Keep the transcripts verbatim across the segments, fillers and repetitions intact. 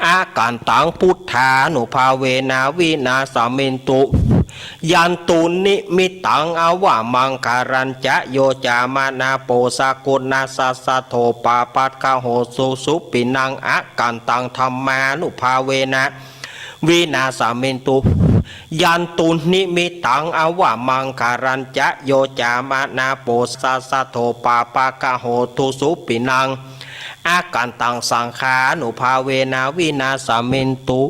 อากันตัง พุทธานุภาเวนะ วินาสมินตุ ยันตุนนิมิตตัง อวมังคารัญจะ โย จามะนะโป สะกุณัสสะ สะโท ปาปักขะโห สุสุปินัง อากันตัง ธัมมานุภาเวนะ วินาสมินตุ ยันตุนนิมิตตัง อวมังคารัญจะ โย จามะนะโป สะสะโท ปาปักขะโห สุสุปินัง อากันตัง สังฆานุภาเวนะ วินาสมินตุ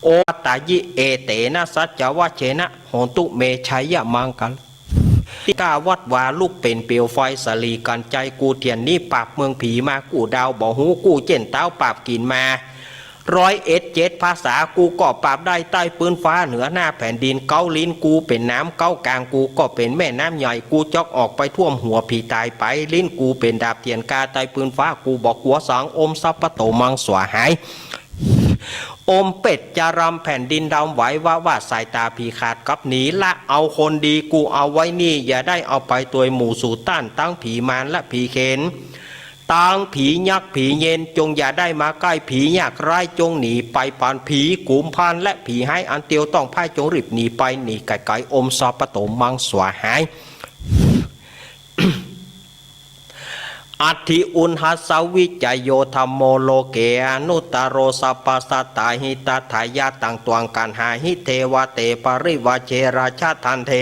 โอ ตายิ เอเตนะ สัจจวะเชนะ โหนตุ เม ชัยยะมังกัง ตี้ก้าวัดวาลุกเป๋นเปียวไฟ สะหลีกั๋นใจ๋กูเตียน หนีปราบเมืองผีมา กู้ดาวบ่ฮู้ กู้เจ้นตาวปราบกิ๋นมา ร้อยเอ็ดเจ็ดภาษา กูก็ปราบได้ ใต้ปื๊นฟ้าเหนือหน้าแผ่นดิน เก๊าลิ้นกูเป๋นน้ำ เก๊ากางกูก็เป๋นแม่น้ำใหญ่ กูจ๊อกออกไปท่วมหัวผีต๋ายไป ลิ้นกูเป๋นดาบเตียนกล้า ใต้ปื๊นฟ้ากูบ่กั๋วสัง โอมสัพพะโตมังสวาหาย โอมเปรตจะรำ แผ่นดินดำไหววาบวาบ สายต๋าผีขาดกลับหนี ละเอาคนดีกูเอาไว้นี่ อย่าได้เอาไปตวยหมู่สูต้าน ตังผีมารและผีเขน ตังผียักษ์ผีเยน จงอย่าได้มาใก้ ผียากร้ายจงหนีไป ปานผีกุมภาลและผีฮ้าย อันเตียวต้องพ่าย จงรีบหนีไป หนีไก๋ๆ โอมสัพพะโตมังสวาหาย อัตถิอุณหัสสะวิจโย ธัมโม โลเก อนุตตะโร สัพพะสัตตา หิตัตถายะ ตังตวง กัณหาหิ เทวะเต ปริวาเช ราชะทันเท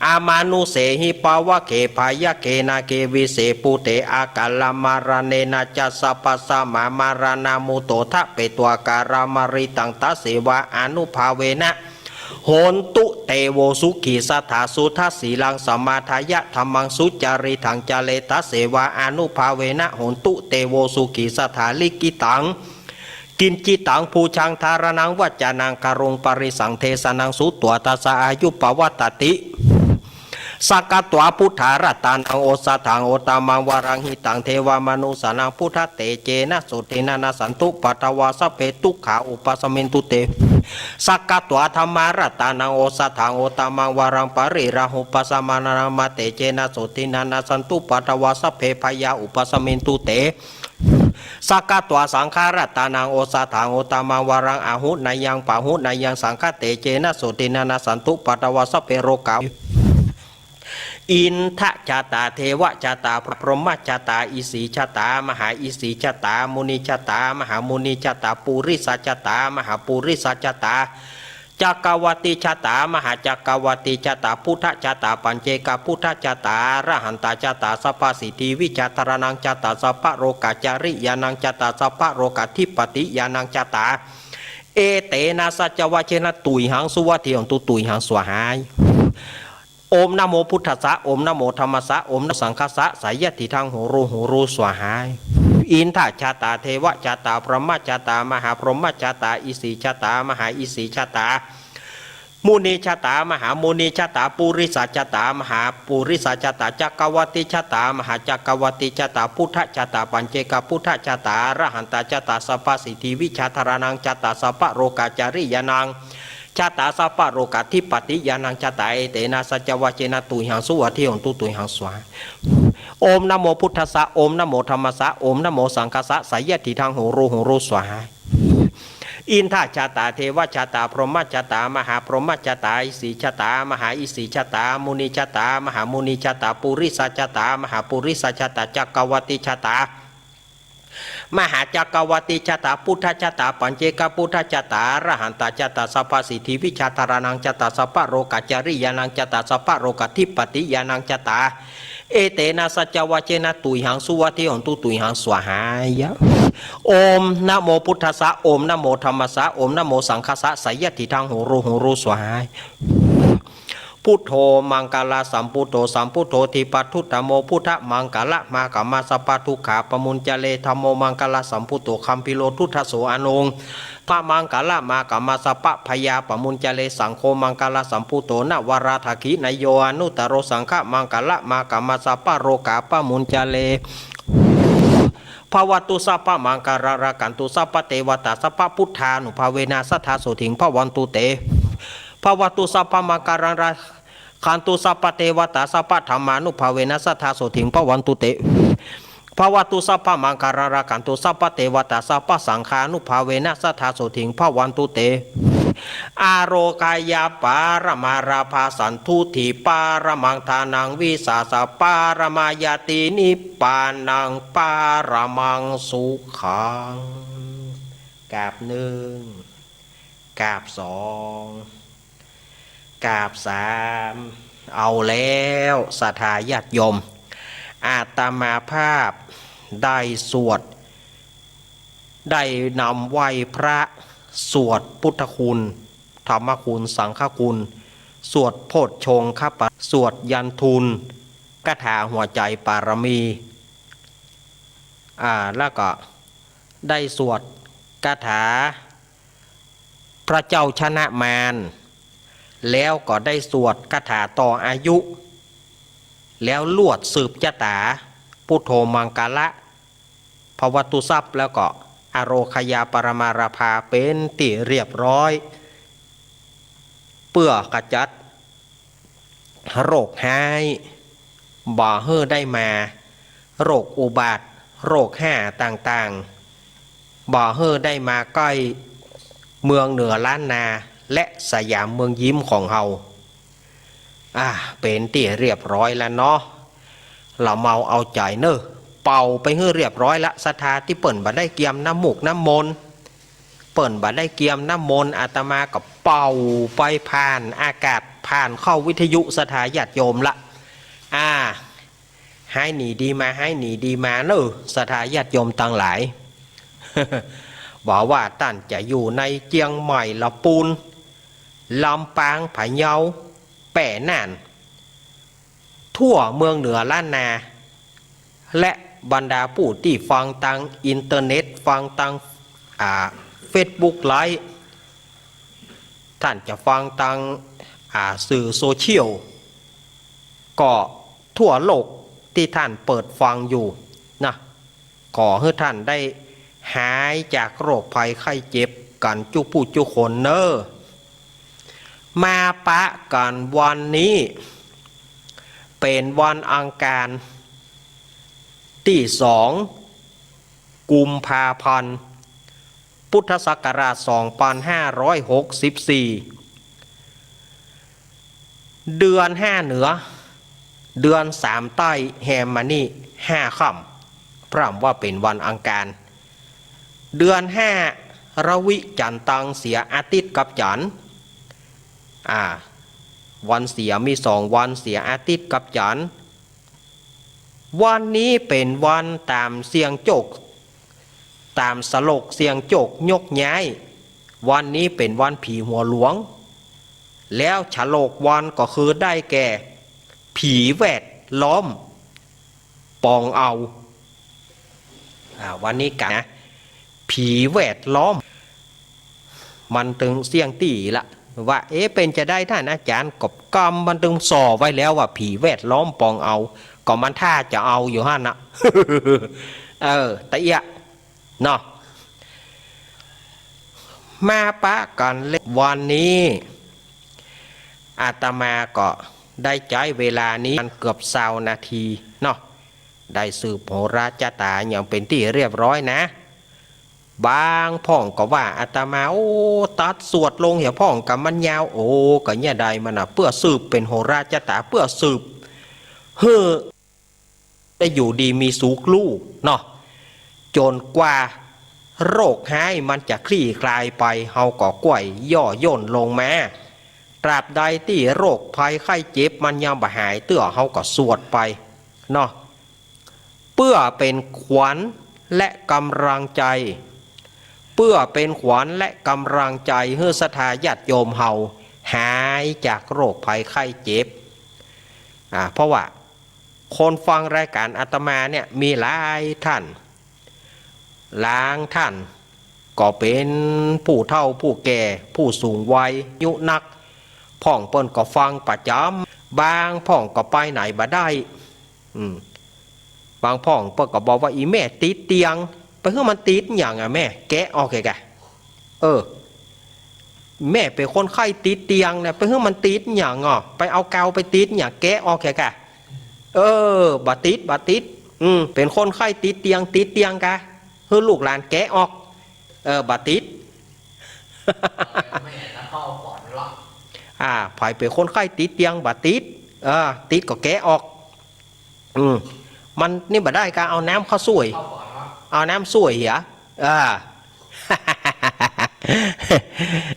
อมานุเสหิ ปะวะเข ภะยะเข นาเข วิเส ปุเต อากัลละมะระเณนะจะ สัพพะสะมะมะระณะมุตโต ทะเปตวา กาลามาริตัง ตะเสวา อนุภาเวนะ โหนตุ เตโว สุขี สะถา สุทัสสีลัง สะมาทายะ ธัมมัง สุจาริตัง จะเร ตะเสวา อนุภาเวนะ โหนตุ เตโว สุขี สะถา ลิขิตัง กิญจิตัง ปูชา ธาระณัง วัจจะนัง กะรุง ปะริสัง เทสะนัง สุตวา ทัสสะ อายุ ปะวัตติ สักกัตวา พุทธา รัตตานัง โอสะถัง โอตตะมัง วะรัง หิตัง เทวะมะนุสสานัง พุทธะเตเจนะ โสตินะ นะสันตุ ปะทะวา สัพเพ ทุกขา อุปะสะมินตุ เต สักกัตวา ธัมมา รัตตานัง โอสะถัง โอตตะมัง วะรัง ปะริราหุปะสะมะนะนัง มะเตเจนะ โสตินะ นะสันตุ ปะทะวา สัพเพ ภะยา อุปะสะมินตุ เต สักกัตวา สังฆา รัตตานัง โอสะถัง โอตตะมัง วะรัง อาหุเนยัง ปะหุเนยัง สังฆะเตเจนะ โสตินะ นะสันตุ ปะทะวา สัพเพ โรกา อินทะชาตา เทวะชาตา พรหมชาตา อิสีชาตา มหาอิสีชาตา มุนิชาตา มหามุนิชาตา ปุริสชาตา มหาปุริสชาตา จักกะวัตติชาตา มหาจักกะวัตติชาตา พุทธชาตา ปัจเจกพุทธชาตา อรหันตชาตา สัพพะสิทธิวิชา ธาระณังชาตา สัพพะโรกาจาริยานังชาตา สัพพะโรกาธิปติยานังชาตา เอเตนะ สัจจวะเชนะ ตุยหัง สุวัตถิโหนตุ ตุยหัง สวาหาย โอมนะโมพุทธัสสะ โอมนะโมธัมมัสสะ โอมนะโมสังฆัสสะ สายะทิฏฐัง หูรู หูรู สวาหาย อินทะชาตา เทวะชาตา พรหมชาตา มหาพรหมชาตา อิสีชาตา มหาอิสีชาตา มุนิชาตา มหามุนิชาตา ปุริสชาตา มหาปุริสชาตา จักกะวัตติชาตา มหาจักกะวัตติชาตา พุทธชาตา ปัจเจกพุทธชาตา อรหันตชาตา สัพพะสิทธิวิชา ธาระณังชาตา สัพพะโรกาจาริยานัง ชาตา สัพพะโรกาธิปติยานังชาตา เอเตนะ สัจจวะเชนะ ตุยหัง สุวัตถิโหนตุ ตุยหัง สวาหาย โอมนะโมพุทธัสสะ โอมนะโมธัมมัสสะ โอมนะโมสังฆัสสะ สายะทิฏฐัง หูรู หูรู สวาหาย อินทะชาตา เทวะชาตา พรหมชาตา มหาพรหมชาตา อิสีชาตา มหาอิสีชาตา มุนิชาตา มหามุนิชาตา ปุริสชาตา มหาปุริสชาตา จักกะวัตติชาตา มหาจักกะวัตติชาตา พุทธชาตา ปัจเจกพุทธชาตา อรหันตชาตา สัพพะสิทธิวิชา ธาระณังชาตา สัพพะโรกาจาริยานังชาตา สัพพะโรกาธิปติยานังชาตา เอเตนะ สัจจวะเชนะ ตุยหัง สุวัตถิโหนตุ ตุยหัง สวาหายะ โอมนะโมพุทธัสสะ โอมนะโมธัมมัสสะ โอมนะโมสังฆัสสะ สายะทิฏฐัง หูรู หูรู สวาหาย พุทโธมังคละสัมพุทโธ สัมพุทโธทิปะทุตโธ ธัมโมพุทธมังคละมะกะมะ สัพพะทุกขาปะมุญจะเร ธัมโมมังคละสัมพุทโธ คัมภีโร ทุตถะโส อนุง พะมังคละมะกะมะ สัพพะพยาปะมุญจะเร สังโฆมังคละสัมพุทโธ นะวะระทักขินะโย อนุตตะโร สังฆะมังคละมะกะมะ สัพพะโรกาปะมุญจะเร ภะวะตุสัพพะมังคะลัง รักขันตุสัพพะเตวะตา สัพพะพุทธานุภาเวนะ สะทาโสติง ภะวันตุเต ภะวะตุสัพพะมังคะลัง รักขันตุสัพพะเตวะตา สัพพะธัมมานุภาเวนะ สะทาโสติง ภะวันตุเต ภ ภะวะตุ สัพพะมังคะลัง รักขันตุ สัพพะเตวะตา สัพพะสังฆานุภาเวนะ สะทาโสติง ภะวันตุ เต อาโรคยาปาระมาราภา สันตุฏฐิปาระมัง ทานัง วิสาสะปาระมา ญาติ นิพพานัง ปาระมัง สุขัง กราบหนึ่ง กราบสอง กราบสาม เอาแล้วศรัทธาญาติโยม อาตมาภาพได้สวด ได้นำไหว้พระ สวดพุทธคุณ ธรรมคุณ สังฆคุณ สวดโพชฌงคปะ สวดยันทูล คาถาหัวใจปารมี อ่า แล้วก็ได้สวดคาถา พระเจ้าชนะมาร แล้วก็ได้สวดคาถาต่ออายุ แล้วลวดสืบชะตา พุทโธมังคะละ ภะวะตุสัพพะ แล้วก็อาโรคยาปาระมาราภา เป๋นตี้เรียบร้อย เปื้อขจัด โรคฮ้าย บ่หื้อได้มา โรคอุบาท โรคฮ้าต่างๆ บ่หื้อได้มาใก้เมืองเหนือล้านนา และสยามเมืองยิ้มของเฮา อ่า เป๋นตี้เรียบร้อยแล้วเนาะ ละเมาเอาใจ๋เน่อ เป่าไปหื้อเรียบร้อยละ ศรัทธาตี้เปิ้นบ่ได้เกียมน้ำมูกน้ำมนต์ เปิ้นบ่ได้เกียมน้ำมนต์ อาตมาก็เป่าไปผ่านอากาศ ผ่านเข้าวิทยุศรัทธาญาติโยมละ อ่า ฮ้ายหนีดีมา ฮ้ายหนีดีมาเน่อ ศรัทธาญาติโยมตังหลาย บ่ว่าต้านจะอยู่ในเจียงใหม่ ละปูน ลำปาง พะเยา แป้ น่าน ทั่วเมืองเหนือล้านนา และบรรดาผู้ตี้ฟังตางอินเทอร์เน็ต ฟังตาง อ่า เฟซบุ๊กไลฟ์ ต้านจะฟังตาง อ่า สื่อโซเชียล ก็ทั่วโลกตี้ต้านเปิดฟังอยู่นะ ขอหื้อต้านได้หายจากโรคภัยไข้เจ็บกั๋นจุผู้จุคนเน่อ มาปะกั๋นวันนี้ เป๋นวันอังคาร ตี้สอง กุมภาพันธ์ พุทธศักราช สองปันห้าร้อยหกสิบสี่ เดือนห้าเหนือ เดือนสามใต้ แฮมมานี่ห้าค่ำ พร่ำว่าเป๋นวันอังคาร เดือนห้า ระวิจันทร์ตัง เสียอาทิตย์กับจันทร์ อ่า วันเสียมีสองวัน เสียอาทิตย์กับจันทร์ วันนี้เป๋นวันต๋ามเสี่ยงโจค ต๋ามสโลกเสี่ยงโจคยกย้าย วันนี้เป๋นวันผีหัวหลวง แล้วสโลกวันก็คือได้แก่ ผีแวดล้อมปองเอา อ่า วันนี้กะนะ ผีแวดล้อม มันตึงเสี่ยงตี้ละ ว่า เอ๊ะ เป๋นจาใดต้านอาจ๋ารย์ ก็กำมันตึงส่อไว้แล้วว่า ผีแวดล้อมปองเอา ก็มันท่าจะเอาอยู่หั้นนะ เออ ตะเอียะ เนาะ มาปะกั๋นเลย วันนี้ อาตมาก็ได้ใจ๊เวลานี้เกือบซาวนาทีเนาะ ได้สืบโหราชะต๋าอย่างเป๋นตี้เรียบร้อยนะ บางพ่องก็ว่าอาตมา โอ้ ตัดสวดลงเหียพ่องกำมันยาว โอ้ ก็เยียะใดมันน่ะ เปื้อสืบเป๋นโหราชะต๋า เปื้อสืบหื้อได้อยู่ดีมีสุขลู่เนาะ จ๋นกว่าโรคฮ้ายมันจะคลี่คลายไป เฮาก็ก้วยย่อย่นลงมา ตราบใดตี้โรคภัยไข้เจ็บมันยังบ่หายเตื้อ เฮาก็สวดไปเนาะ เปื้อเป๋นขวัญและกำลังใจ๋ เปื้อเป๋นขวัญและกำลังใจ๋หื้อศรัทธาญาติโยมเฮาหายจากโรคภัยไข้เจ็บ อ่า เพราะว่าคนฟังรายก๋านอาตมาเนี่ยมีหลายต้าน ลางต้านก็เป๋นผู้เฒ่าผู้แก่ ผู้สูงวัยอายุนัก พ่องเปิ้นก็ฟังประจ๋ำ บางพ่องก็ไปไหนบ่ได้ อืม บางพ่องเปิ้นก็บอกว่า อี่แม่ติดเตียง ไปหื้อมันติดหยังอะแม่ แกะออกแกะกะ เออ แม่เป๋นคนไข้ติดเตียงเนี่ย ไปหื้อมันติดหยังอ่ะ ไปเอากาวไปติดหยัง แกะออกแกะกะ เออ บ่ติด บ่ติด อืม เป๋นคนไข้ติดเตียง ติดเตียงกา หื้อลูกหลานแกะออก เออ บ่ติด อ่า ใผเป๋นคนไข้ติดเตียง บ่ติด เออ ติดก็แกะออก อืม มันนี่บ่ได้กา เอาน้ำเข้าส้วย เอาน้ำส้วยเหีย เออ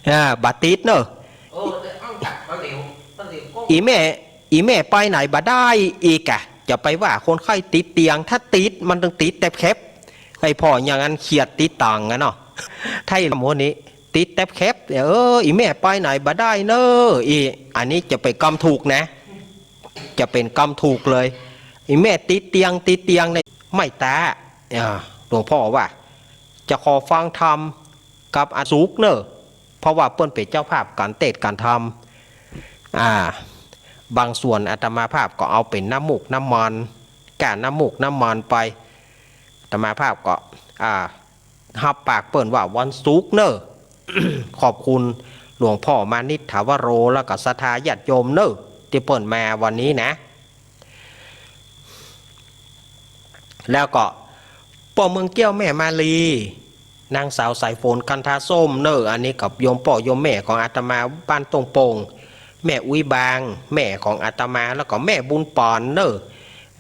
เออ บ่ติดเนาะ เออ แต่อ้างจากตะหลิว ตะหลิวก็ อี่แม่ อี่แม่ไปไหนบ่ได้อีกอะ จะไปว่าคนไข้ติดเตียง ถ้าติดมันต้องติดแต๊บแคบ ไอ้พ่ออย่างนั้นเขียดติดตังอะเนาะ ไทยหมู่นี้ ติดแต๊บแคบ เออ อี่แม่ไปไหนบ่ได้เนาะ อี่ อันนี้จะเป๋นกำถูกนะ จะเป๋นกำถูกเลย อี่แม่ติดเตียง ติดเตียงเนี่ย ไม่แต๊ อ่า หลวงพ่อว่า จะขอฟังธรรมกับอาสุกเนาะ เพราะว่าเปิ้นเป๋นเจ้าภาพก๋านเตสน์ก๋านธรรม อ่า บางส่วนอาตมาภาพก็เอาเป๋นน้ำมูกน้ำมัน ก้าน้ำมูกน้ำมันไป อาตมาภาพก็ อ่า ฮับปากเปิ้นว่าวันศุกร์เนาะ ขอบคุณหลวงพ่อมานิต ถาวโร แล้วก็ศรัทธาญาติโยมเนาะ ตี้เปิ้นมาวันนี้นะ แล้วก็ป้อเมืองเกี้ยวแม่มาลี นางสาวสายฝน กันทาส้มเนาะ อันนี้ก็โยมป้อโยมแม่ของอาตมาบ้านต้งโป่ง แม่อุ๊ยบาง แม่ของอาตมา แล้วก็แม่บุญป๋อนเนาะ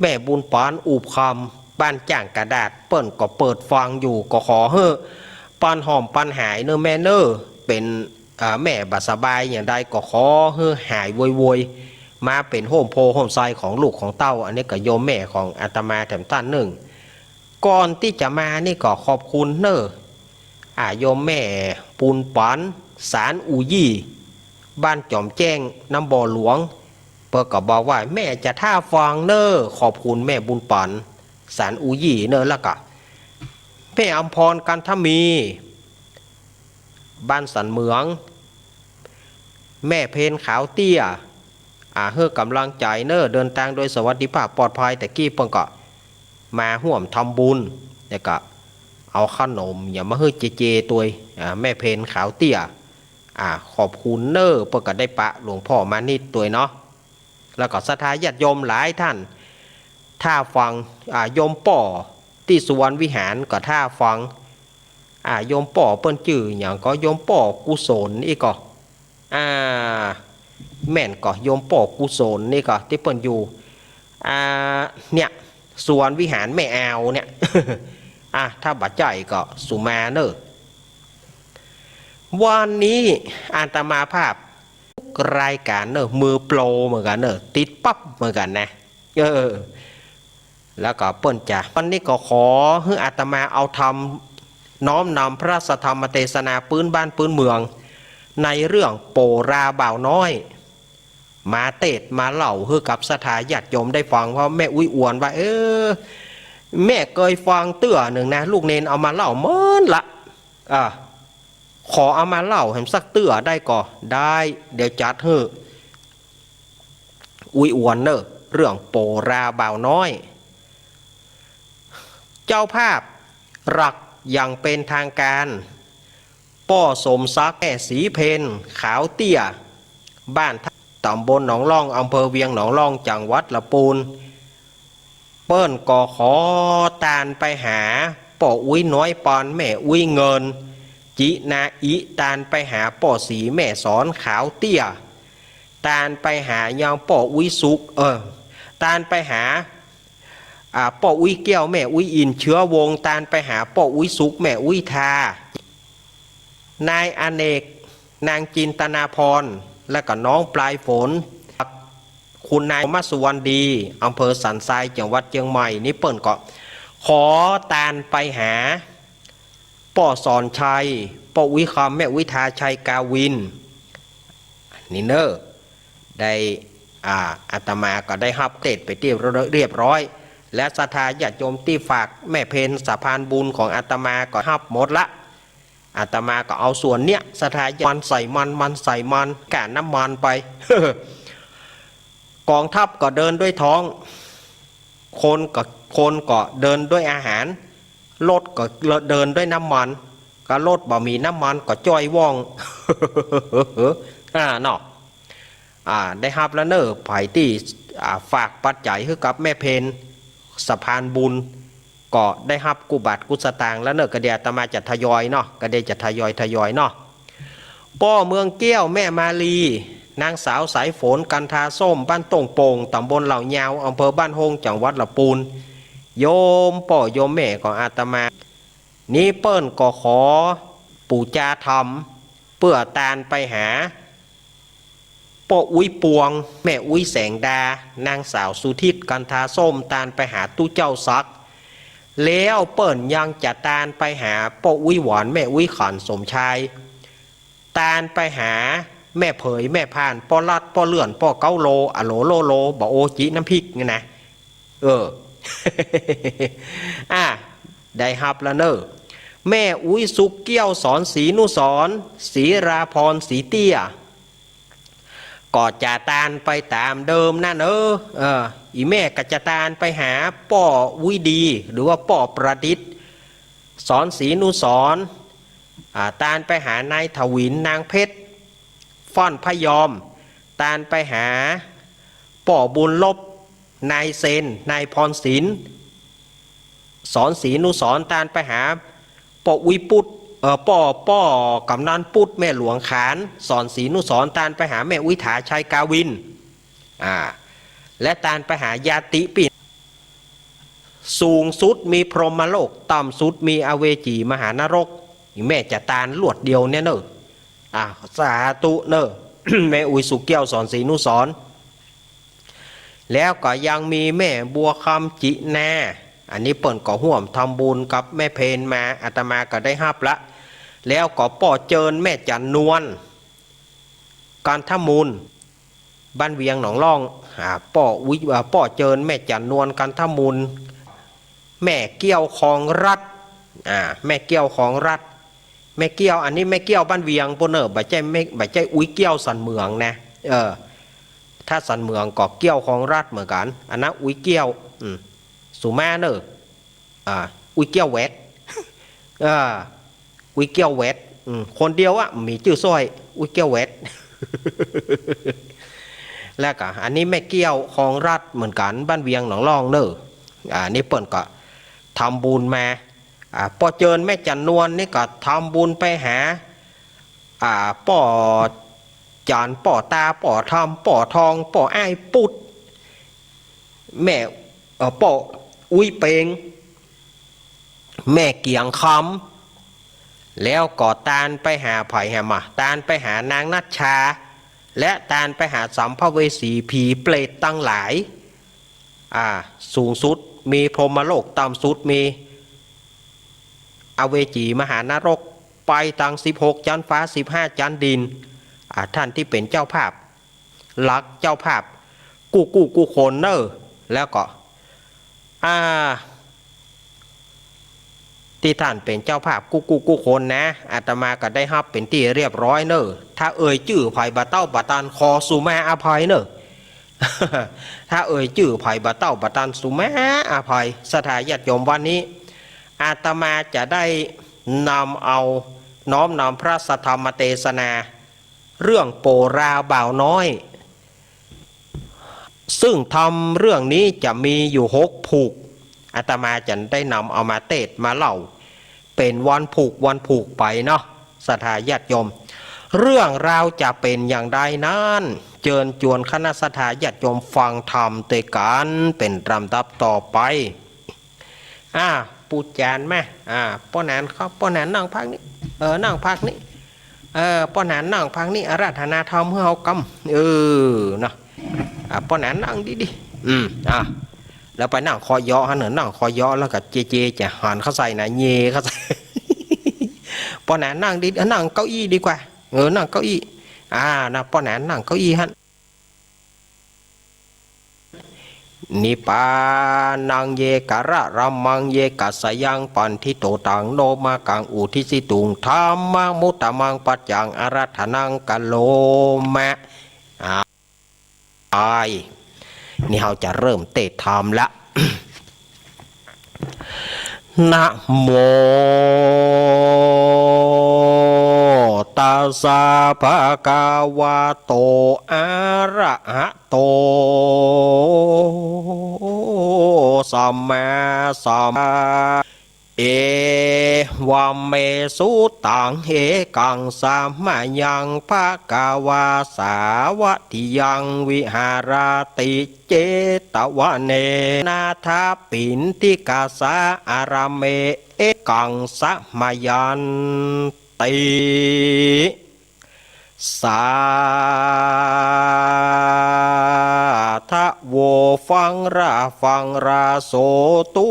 แม่บุญป๋อนอูบคำ บ้านจ้างกระดาษ เปิ้นก็เปิดฟังอยู่ ก็ขอหื้อป้อนหอมป้อนหายเนาะแม่เนาะ เป๋น อ่า แม่บ่สบายอย่างใดก็ขอหื้อหายโวยๆ มาเป๋นฮ่มโพธิ์ฮ่มไทรของลูกของเต้า อันนี้ก็โยมแม่ของอาตมาแถมต้านนึ่ง ก่อนตี้จะมานี่ก็ขอบคุณเนาะ อ่า โยมแม่บุญป๋อน สานอูยี่ บ้านจ๋อมแจ้ง น้ำบ่อหลวง เปิ้นก็บอกว่าแม่จะถ้าฟังเนาะ ขอบคุณแม่บุญป๋อน สานอูยี่เนาะ แล้วก็แม่อำพร กันทมี บ้านสันเหมือง แม่เพนขาวเตี้ย อ่า หื้อกำลังใจ๋เนาะ เดินตางโดยสวัสดิภาพปลอดภัย แต่กี้เปิ้นก็มาฮ่วมทำบุญ แล้วก็เอาเข้าหนมอย่างมาหื้อเจเจตวย อ่า แม่เพนขาวเตี้ย อ่า ขอบคุณเนาะ เปิ้นก็ได้ปะหลวงพ่อมานิตตวยเนาะ แล้วก็ศรัทธาญาติโยมหลายต้าน ถ้าฟัง อ่า โยมป้อตี้สุวรรณวิหารก็ถ้าฟัง อ่า โยมป้อเปิ้นจื้อหยังก็ โยมป้อกุศลอี้ก็ อ่า แม่นก็ โยมป้อกุศลนี่ก็ ตี้เปิ้นอยู่ อ่า เนี่ย สุวรรณวิหารแม่อาวเนี่ย อ่า ถ้าบ่ใจ้ก็สุมาเนาะ วันนี้อาตมาภาพรายก๋านเนาะ มือโปรเหมือนกั๋นเนาะ ติดปั๊บเหมือนกั๋นนะ เออ แล้วก็เปิ้นจะ วันนี้ก็ขอหื้ออาตมาเอาธรรม น้อมนำพระราชธรรมเตสนาปื๊นบ้านปื๊นเมือง ในเรื่องโปราบ่าวน้อย มาเตสน์มาเล่าหื้อกับศรัทธาญาติโยมได้ฟัง เพราะแม่อุ๊ยอวนว่า เออ แม่เกยฟังเตื้อนึ่งนะ ลูกเณรเอามาเล่าเมินละ อ่า ขอเอามาเล่าแหมสักเตื้อได้ก่อ ได้ เดี๋ยวจัดหื้อ อุ๊ยอวนเนาะ เรื่องโปราบ่าวน้อย เจ้าภาพหลักอย่างเป๋นทางก๋าน ป้อสมศักดิ์ แม่ศรีเพนขาวเตี้ย บ้านท่า ต๋ำบลหนองล่อง อำเภอเวียงหนองล่อง จังหวัดละปูน เปิ้นก็ขอตานไปหาป้ออุ๊ยน้อยปอน แม่อุ๊ยเงิน จินาอิ ตานไปหาป้อศรีแม่สอนขาวเตี้ย ตานไปหายังป้ออุ๊ยสุข เออ ตานไปหา อ่า ป้ออุ๊ยแก้ว แม่อุ๊ยอิน เชื้อวงศ์ ตานไปหาป้ออุ๊ยสุข แม่อุ๊ยทา นายอเนก นางจินตนาพร และก็น้องปลายฝน คุณนายมัสสุวรรณดี อำเภอสันทราย จังหวัดเจียงใหม่ นี่เปิ้นก็ขอตานไปหา ป้อสอนชัย ป้ออุ๊ยคำ แม่อุ๊ยทา ชัยกาวิน นี่เนาะ ได้ อ่า อาตมาก็ได้ฮับเตสน์ไปตี้เรียบร้อย และศรัทธาญาติโยมตี้ฝากแม่เพนสะพานบุญของอาตมาก็ฮับหมดละ อาตมาก็เอาส่วนเนี้ย ศรัทธาญาติ มันใส่มัน มันใส่มัน ก้าน้ำมันไป ก๋องทัพก็เดินด้วยท้อง คนก็ คนก็เดินด้วยอาหาร รถก็เดินด้วยน้ำมัน ก็รถบ่มีน้ำมันก็จ้อยว่อง อ่า เนาะ อ่า ได้ฮับแล้วเนาะ ใผตี้ อ่า ฝากปัจจัยหื้อกับแม่เพน สะพานบุญ ก็ได้ฮับกู้บาทกู้สตางค์แล้วเนาะ ก็เดี๋ยวอาตมาจะทยอยเนาะ ก็เดี๋ยวจะทยอยทยอยเนาะ ป้อเมืองแก้ว แม่มาลี นางสาวสายฝน กันทาส้ม บ้านต้งโป่ง ตำบลเหล่ายาว อำเภอบ้านโฮง จังหวัดละปูน โยมป้อโยมแม่ของอาตมา นี้เปิ้นก็ขอปู๋จาธรรม เปื้อตานไปหา ป้ออุ๊ยปวง แม่อุ๊ยแสงดา นางสาวสุทิศ กันทาส้ม ตานไปหาตุ๊เจ้าศักดิ์ แล้วเปิ้นยังจะตานไปหา ป้ออุ๊ยหวาน แม่อุ๊ยขัน สมชาย ตานไปหา แม่เผย แม่พาน ป้อลัด ป้อเลื่อน ป้อเก๊าโล อะโหลโลโล บ่าโอจิน้ำพริกนี่นะ เออ อ่ะ ได้ฮับแล้วเนาะ แม่อุ๊ยสุกเกี้ยว สอนศรีนุสรณ์ ศรีราพร ศรีเตี้ย ก็จะตานไปต๋ามเดิมนั่นเออ เออ อี่แม่ก็จะตานไปหาป้ออุ๊ยดี หรือว่าป้อประดิษฐ์ สอนศรีนุสรณ์ อ่า ตานไปหานายถวิน นางเพชร ฟ้อนพยอม ตานไปหาป้อบุญลบ นายเซน นายพรศิลป์ สอนศรีนุสรณ์ ตานไปหาป้ออุ๊ยปุต เอ่อ ป้อ ป้อกำนันปุต แม่หลวงขาน สอนศรีนุสรณ์ ตานไปหาแม่อุ๊ยถา ชัยกาวิน อ่า และตานไปหาญาติปี้ สูงสุดมีพรหมโลก ต่ำสุดมีอเวจีมหานรก อี่แม่จะตานลวดเดียวเนี่ยเนาะ อ่ะ สาธุเนาะ แม่อุ๊ยสุกเกี้ยว สอนศรีนุสรณ์ แล้วก็ยังมีแม่บัวคำ จินา อันนี้เปิ้นก็ฮ่วมทำบุญกับแม่เพนมา อาตมาก็ได้ฮับละ แล้วก็ป้อเจิญ แม่จันนวล กันทมูล บ้านเวียงหนองล่อง อ่า ป้ออุ๊ย อ่า ป้อเจิญ แม่จันนวล กันทมูล แม่เกี้ยว คองรัตน์ อ่า แม่เกี้ยว คองรัตน์ แม่เกี้ยว อันนี้แม่เกี้ยวบ้านเวียงปู้นเนาะ บ่ใจ้แม่ บ่ใจ้อุ๊ยเกี้ยวสันเหมืองนะ เออ ถ้าสันเหมืองก็เกี้ยว คองรัตน์ เหมือนกั๋น อันนั้นอุ๊ยเกี้ยว อืม สุมาเนาะ อ่า อุ๊ยเกี้ยวแหวด อ่า อุ๊ยเกี้ยวแหวด อืม คนเดียวอะ มีจื้อซ้อย อุ๊ยเกี้ยวแหวด แล้วก็อันนี้แม่เกี้ยว คองรัตน์ เหมือนกั๋น บ้านเวียงหนองล่องเนาะ อ่า นี่เปิ้นก็ทำบุญมา อ่า ป้อเจิญ แม่จันนวลนี่ก็ทำบุญไปหา อ่า ป้อจัน ป้อตา ป้อธรรม ป้อทอง ป้ออ้ายปุต แม่ เอ่อ ป้ออุ๊ยเปง แม่เกียงคำ แล้วก็ตานไปหาใผแหมอะ ตานไปหานางนัชชา และตานไปหาสัมภเวสีผีเปรตตังหลาย อ่า สูงสุดมีพรหมโลก ต่ำสุดมีอเวจีมหานรก ไปตังสิบหกจั๊นฟ้า สิบห้าจั๊นดิน อ่า ท่านตี้เป๋นเจ้าภาพ หลักเจ้าภาพกู้กู้กู้คนเนาะ แล้วก็ อ่า ตี้ท่านเป๋นเจ้าภาพกู้กู้กู้คนนะ อาตมาก็ได้ฮับเป๋นตี้เรียบร้อยเนาะ ถ้าเอ่ยจื้อใผบ่เต้าบ่ตันขอสุมาอภัยเนาะ ถ้าเอ่ยจื้อใผบ่เต้าบ่ตันสุมาอภัย ศรัทธาญาติโยม วันนี้อาตมาจะได้นำเอา น้อมนำพระสัทธรรมเตสนา เรื่องโปราบ่าวน้อย ซึ่งธรรมเรื่องนี้จะมีอยู่หกผูก อาตมาจะได้นำเอามาเตสน์มาเล่า เป๋นวันผูกวันผูกไปเนาะ ศรัทธาญาติโยม เรื่องราวจะเป๋นอย่างใดนั้น เจิญจวนคณะศรัทธาญาติโยมฟังธรรมตวยกั๋นเป๋นลำดับต่อไป อ่า ปู่จ๋ารย์มา อ่า ป้อหนานเขา ป้อหนานนั่งพักนี้ เออ นั่งพักนี้ เออ ป้อหนานนั่งพักนี้ อาราธนาธรรมหื้อเฮากำ เออ เนาะ อ่า ป้อหนานนั่งดีๆ อืม อ่า แล้วไปนั่งคอเยาะหั้นเนาะ นั่งคอเยาะแล้วก็เจเจจะหันเข้าใส่นะ เยเข้าใส่ ป้อหนานนั่งดี นั่งเก้าอี้ดีกว่า เออ นั่งเก้าอี้ อ่า นะ ป้อหนานนั่งเก้าอี้หั้น นิปปานัง เยกะระรัมมัง เยกัสสะยัง ปันทิโต ตัง โน มะกัง อุททิสสิตุง ธัมมะมุตตะมัง ปัจจัง อาราธนัง กะโรมะ อ่า ไป นี่เฮาจะเริ่มเตสน์ธรรมละ นะโม ตัสสะ ภะคะวะโต อะระหะโต สัมมาสัม เอวัมเม สุตัง เอกัง สะมะยัง ภะคะวา สาวัตถิยัง วิหะระติ เจตวะเน นาถปิณฑิกะสะ อารามเม เอกัง สะมะยันติ สาธะโว ฟังรา ฟังรา โสตุ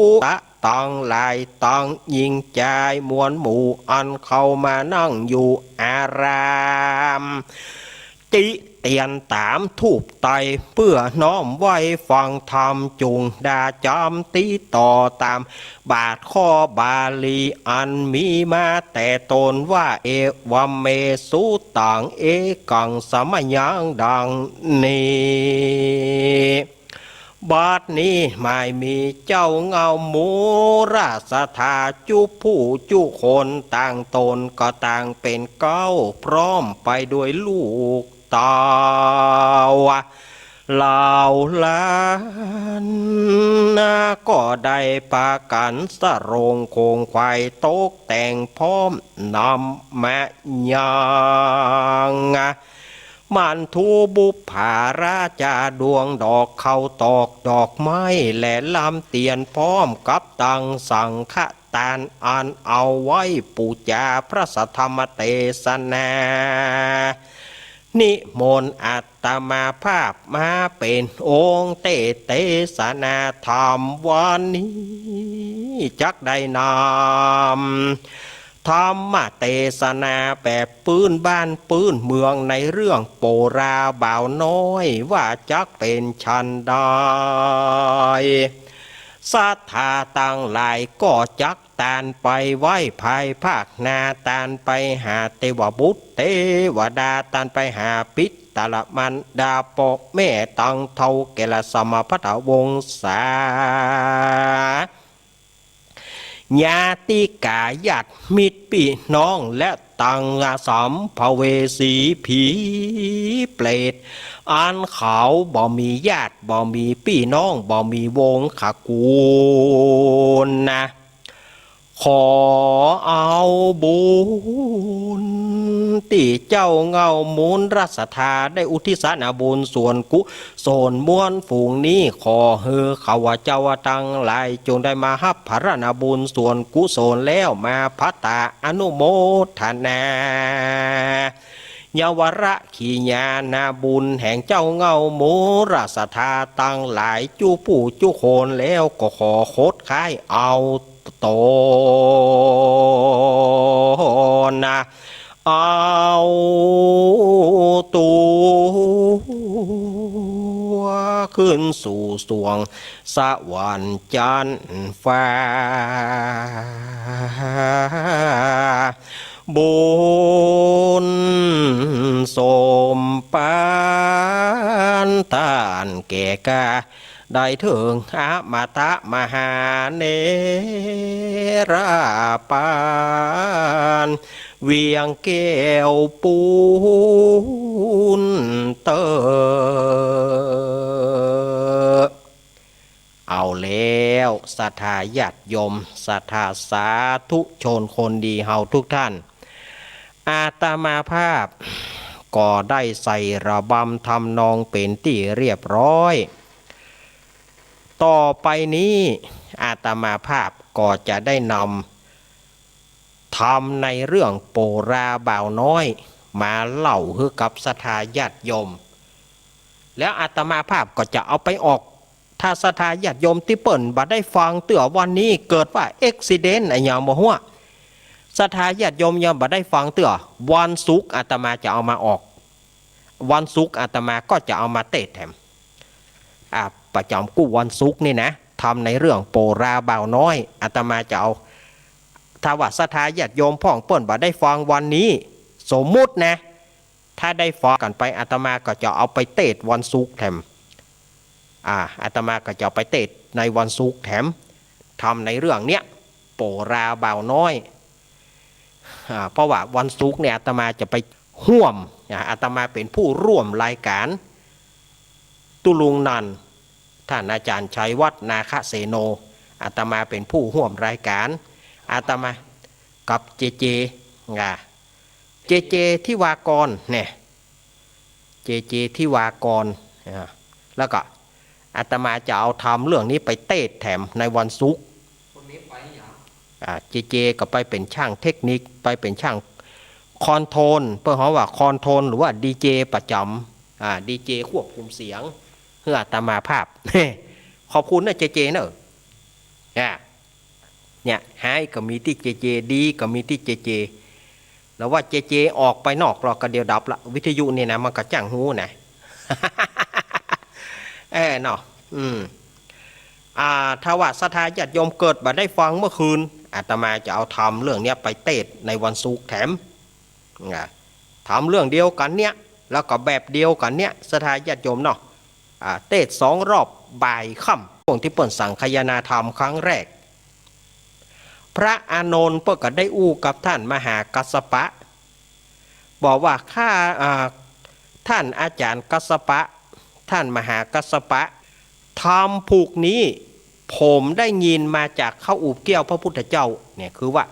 ตังหลายตังหญิงจายมวลหมู่อันเข้ามานั่งอยู่อาราม ติเตียนต๋ามทูปไต้เปื้อน้อมไหว้ฟังธรรม จุ่งด่าจ๋ำติต่อต๋ามบาทข้อบาลีอันมีมาแต่ต้นว่า เอวัมเม สุตัง เอกัง สะมะยัง ดังนี้ บัดนี้หมายมีเจ้าเง่าหมู่ราษฎาจุผู้จุคนต่างต๋นก็ต่างเป๋นเก๊าพร้อมไปด้วยลูกเต้า เหล่าหลานนาก็ได้ปากั๋นสะโรงโครงไขว่ตกแต่งพร้อมนำมายัง มันทูบุปผาราจาดวงดอกข้าวตอกดอกไม้และลำเตียนพร้อมกับตังสังฆทานอันเอาไว้ปู๋จาพระสัทธรรมเตสนา นิมนต์อาตมาภาพมาเป๋นองค์เตสน์เตสนาธรรม วันนี้จักได้นำ ธรรมเตสนาแบบปื้นบ้านปื้นเมืองในเรื่องโปราบ่าวน้อยว่าจักเป๋นฉันใด ศรัทธาตังหลายก็จักตานไปไหว้ภายภาคหน้า ตานไปหาเตวบุตรเตวดา ตานไปหาปิตรมารดาป้อแม่ตังเฒ่าแก่ละสมาพัทวงศา ญาติกาญาติมิตรปี้น้องและตังสัมภเวสีผีเปรต อันเขาบ่มีญาติบ่มีปี้น้องบ่มีวงศ์ขะกูลนะ ขอเอาบุญตี้เจ้าเง่าหมู่ราษฎาได้อุทิศนาบุญส่วนกุ ศลมวลฝูงนี้ ขอหื้อข้าพเจ้าตังหลายจงได้มาฮับผลนาบุญส่วนกุศลแล้วมาพัตตาอนุโมทนา ยาวระขีญานาบุญแห่งเจ้าเง่าหมู่ราษฎาตังหลายจุผู้จุคนแล้วก็ขอขดค้ายเอาต๋นนะ เอาตั๋วขึ้นสู่สวงสวรรค์จั๊นฟ้า บุญสมปานต้านแก่กา ได้เถิงอมตะมหาเนรปาน เวียงแก้วปูนเต๊อะ เอาแล้วศรัทธาญาติโยม ศรัทธาสาธุชนคนดีเฮาทุกท่าน อาตมาภาพก็ได้ใส่ระบำทำนองเป๋นตี้เรียบร้อย ต่อไปนี้อาตมาภาพก็จะได้นำธรรมในเรื่องโปราบ่าวน้อยมาเล่าหื้อกับศรัทธาญาติโยม แล้วอาตมาภาพก็จะเอาไปออก ถ้าศรัทธาญาติโยมตี้เปิ้นบ่ได้ฟังเตื้อวันนี้ เกิดว่าเอ็กซิเดนต์อะหยังบ่ฮู้ ศรัทธาญาติโยมยังบ่ได้ฟังเตื้อ วันศุกร์อาตมาจะเอามาออก วันศุกร์อาตมาก็จะเอามาเตสน์แถม อ่า ประจ๋ำกู้วันศุกร์นี่นะ ธรรมในเรื่องโปราบ่าวน้อย อาตมาจะเอา ถ้าว่าศรัทธาญาติโยมพ่องเปิ้นบ่ได้ฟังวันนี้ สมมุตินะ ถ้าได้ฟังกั๋นไป อาตมาก็จะเอาไปเตสน์วันศุกร์แถม อ่า อาตมาก็จะเอาไปเตสน์ในวันศุกร์แถม ธรรมในเรื่องเนี้ย โปราบ่าวน้อย อ่า เพราะว่าวันศุกร์เนี่ยอาตมาจะไปฮ่วม อ่า อาตมาเป๋นผู้ร่วมรายก๋าน ตุ๊ลุงนันท์ ท่านอาจารย์ชัยวัฒน์ นาคเสโน อาตมาเป๋นผู้ฮ่วมรายก๋าน อาตมากับเจเจ อ่า เจเจ ทิวากร เนี่ย เจเจ ทิวากร อ่า แล้วก็อาตมาจะเอาธรรมเรื่องนี้ไปเตสน์แถมในวันศุกร์ อ่า เจเจ ก็ไปเป๋นจ้างเทคนิค ไปเป๋นจ้างคอนโทรล เปิ้นฮ้องว่าคอนโทรล หรือว่าดีเจประจ๋ำ อ่า ดีเจควบคุมเสียง หื้ออาตมาภาพ ขอบคุณนะเจเจเนอะ อ่า เนี่ย ฮ้ายก็มีตี้เจเจ ดีก็มีตี้เจเจ แล้วว่าเจเจออกไปนอกแล้วก็เดี๋ยวดับละ วิทยุนี่นะ มันก็จ้างฮู้นะ เออเนาะ อืม อ่า ถ้าว่าศรัทธาญาติโยมเกิดบ่ได้ฟังเมื่อคืน อาตมาจะเอาธรรมเรื่องเนี้ยไปเตสน์ในวันศุกร์แถม อ่า ธรรมเรื่องเดียวกั๋นเนี่ย แล้วก็แบบเดียวกั๋นเนี่ย ศรัทธาญาติโยมเนาะ อ่า เตสน์สองรอบ บ่ายค่ำ ช่วงตี้เปิ้นสังคายนาธรรมครั้งแรก พระอานนท์เปิ้นก็ได้อู้กับท่านมหากัสสปะ บอกว่าข้า อ่า ท่านอาจ๋ารย์กัสสปะ ท่านมหากัสสปะ ธรรมผูกนี้ ผมได้ยินมาจากเข้าอูบเกี้ยวพระพุทธเจ้า เนี่ย คือว่า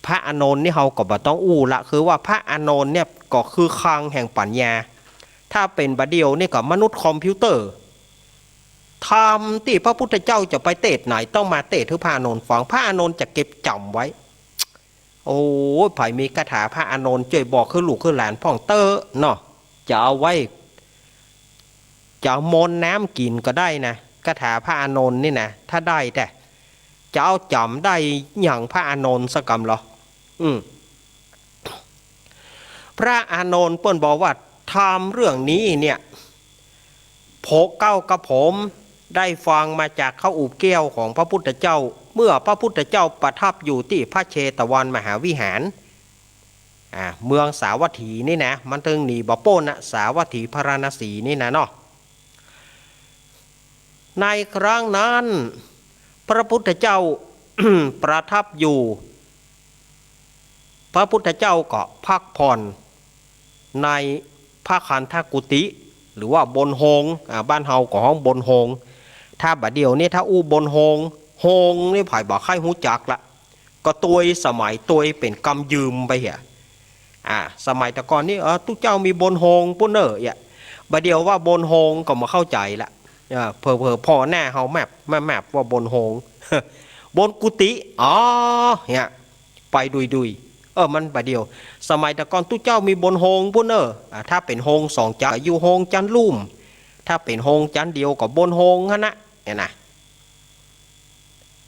พระอานนท์นี่เฮาก็บ่ต้องอู้ละ คือว่าพระอานนท์เนี่ยก็คือคลังแห่งปั๋ญญา ถ้าเป๋นบ่าเดี่ยวนี่ก็มนุษย์คอมพิวเตอร์ ธรรมตี้พระพุทธเจ้าจะไปเตสน์ไหน ต้องมาเตสน์หื้อพระอานนท์ฟัง พระอานนท์จะเก็บจ๋ำไว้ โอ้ย ใผมีคาถาพระอานนท์จ้วยบอกหื้อลูกหื้อหลานพ่องเต๊อะเนาะ จะเอาไว้ จะเอามนต์น้ำกิ๋นก็ได้นะ คาถาพระอานนท์นี่นะ ถ้าได้แต๊ จะเอาจ๋ำได้หยังพระอานนท์สักกำลอ อืม พระอานนท์เปิ้นบอกว่าธรรมเรื่องนี้เนี่ย ผม เก้ากับผมได้ฟังมาจากเข้าอูบเกี้ยวของพระพุทธเจ้า เมื่อพระพุทธเจ้าประทับอยู่ตี้พระเชตวันมหาวิหาร อ่า เมืองสาวัตถีนี่นะ มันเถิงหนีบ่ป๊นนะ สาวัตถีพาราณสีนี่นะเนาะ ในครั้งนั้น พระพุทธเจ้า ประทับอยู่ พระพุทธเจ้าก็พักผ่อนในพระคันธกุฏิ หรือว่าบนโฮง อ่า บ้านเฮาก็ฮ้องบนโฮง ถ้าบ่าเดี่ยวนี้ถ้าอู้บนโฮง โฮงนี่ใผบ่ใค่ฮู้จักละ ก็ตวย สมัยตวยเป๋นกำยืมไปเหีย อ่า สมัยแต่ก่อนนี่ เออ ตุ๊เจ้ามีบนโฮงปู้นเน่อ เหีย บ่าเดี่ยวว่าบนโฮงก็บ่เข้าใจ๋ละ เออ เผลอๆ ผ่อหน้าเฮาแมบ แมบๆ ว่าบนโฮง บนกุฏิ อ๋อ เหีย ไปดุยๆ เออ มันบ่าเดี่ยว สมัยแต่ก่อนตุ๊เจ้ามีบนโฮงปู้นเน่อ อ่า ถ้าเป๋นโฮงสองจั๊น อยู่โฮงจั๊นลุ่ม ถ้าเป๋นโฮงจั๊นเดียวก็บนโฮงหั้นนะ เนี่ยนะ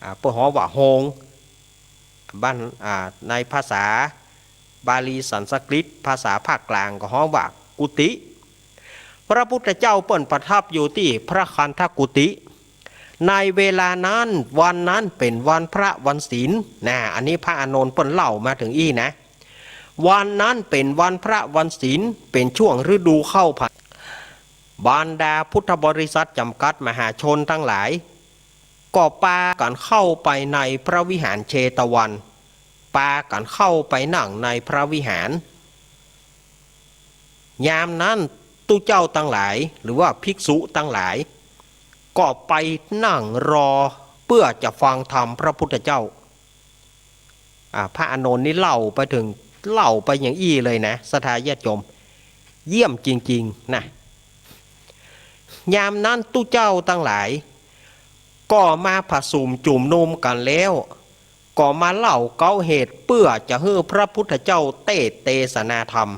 อ่า เปิ้นฮ้องว่าโฮง บ้าน อ่า ในภาษาบาลีสันสกฤต ภาษาภาคกลางก็ฮ้องว่ากุฏิ พระพุทธเจ้าเปิ้นประทับอยู่ตี้พระคันธกุฏิ ในเวลานั้น วันนั้นเป๋นวันพระวันศีล นะ อันนี้พระอานนท์เปิ้นเล่ามาเถิงอี้นะ วันนั้นเป๋นวันพระวันศีล เป๋นช่วงฤดูเข้าพรรษา บรรดาพุทธบริษัทจ๋ำกัดมหาชนตังหลาย ก็ปากั๋นเข้าไปในพระวิหารเชตวัน ปากั๋นเข้าไปนั่งในพระวิหาร ยามนั้นตุ๊เจ้าตังหลาย หรือว่าภิกษุตังหลาย ก็ไปนั่งรอเปื้อจะฟังธรรมพระพุทธเจ้า อ่า พระอานนท์นี่เล่าไปเถิง เล่าไปอย่างอี้เลยนะ ศรัทธาญาติโยม เยี่ยมจริงๆ นะ ยามนั้นตุ๊เจ้าตังหลาย ก็มาผะสุมจุมนุมกั๋นแล้ว ก็มาเล่าเก๊าเหตุเปื้อจะหื้อพระพุทธเจ้าเตสน์เตสนาธรรม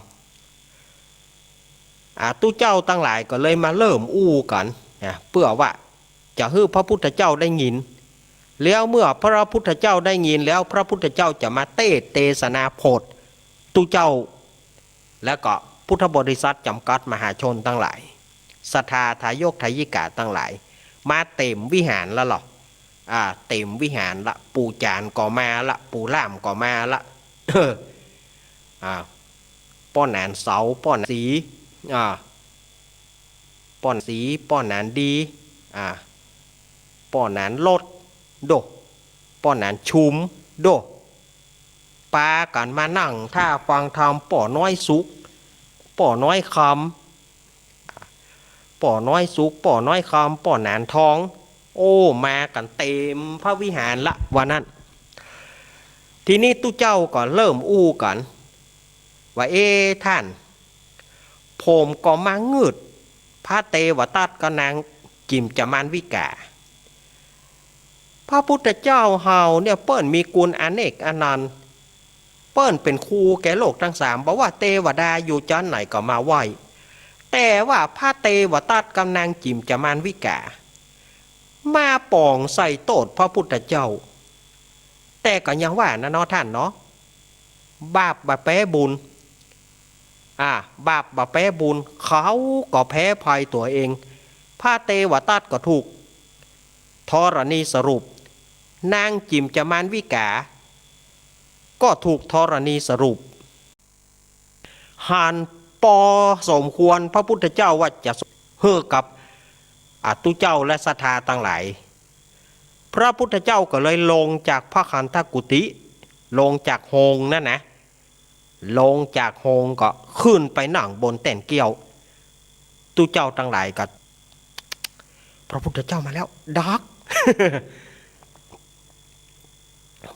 อ่า ตุ๊เจ้าตังหลายก็เลยมาเริ่มอู้กั๋น นะ เปื้อว่าจะหื้อพระพุทธเจ้าได้ยิน แล้วเมื่อพระพุทธเจ้าได้ยินแล้ว พระพุทธเจ้าจะมาเตสน์เตสนาโผดตุ๊เจ้า แล้วก็พุทธบริษัทจ๋ำกัดมหาชนตังหลาย ศรัทธาทายกทายิกาตังหลาย มาเต๋มวิหารแล้วเหรอ อ่า เต๋มวิหารละ ปู่จ๋านก็มาละ ปู่ล่ามก็มาละ เออ อ่า ป้อหนานเสา ป้อหนานสี อ่า ป้อหนานสี ป้อหนานดี อ่า ป้อหนานลด โด ป้อหนานชุม โด ปากั๋นมานั่งท่าฟังธรรมป้อน้อยสุข ป้อน้อยคำ อ่า ป้อน้อยสุข ป้อน้อยคำ ป้อหนานทอง โอ้ มากั๋นเต๋มพระวิหารละ ว่านั้น ทีนี้ตุ๊เจ้าก็เริ่มอู้กั๋น ว่า เอ๊ะ ท่าน ผมก็มางืดพระเตวตัตถ์กับนางจิ๋มจามานวิกา พระพุทธเจ้าเฮาเนี่ยเปิ้นมีกุณอเนกอนันต์ เปิ้นเป๋นครูแก่โลกตังสาม บ่ว่าเตวดาอยู่จั๊นไหนก็มาไหว้ แต่ว่าพระเตวตัตถ์กับนางจิ๋มจามานวิกา มาป๋องใส่โต้ษพระพุทธเจ้า แต่ก็ยังว่านะเนาะท่านเนาะ บาปบ่แป๊บุญ อ่า บาปบ่แป๊บุญ เขาก็แพ้ภัยตั๋วเอง พระเตวตัตถ์ก็ถูกธรณีสรูป นางจิ๋มจามานวิกา ก็ถูกธรณีสรูป หันปอสมควร พระพุทธเจ้าว่าจะหื้อกับ อ่า ตุ๊เจ้าและศรัทธาตังหลาย พระพุทธเจ้าก็เลยลงจากพระคันธกุฏิ ลงจากโฮงนั่นนะ ลงจากโฮงก็ขึ้นไปนั่งบนแต้นเกลี้ยว ตุ๊เจ้าตังหลายก็ พระพุทธเจ้ามาแล้ว ดัก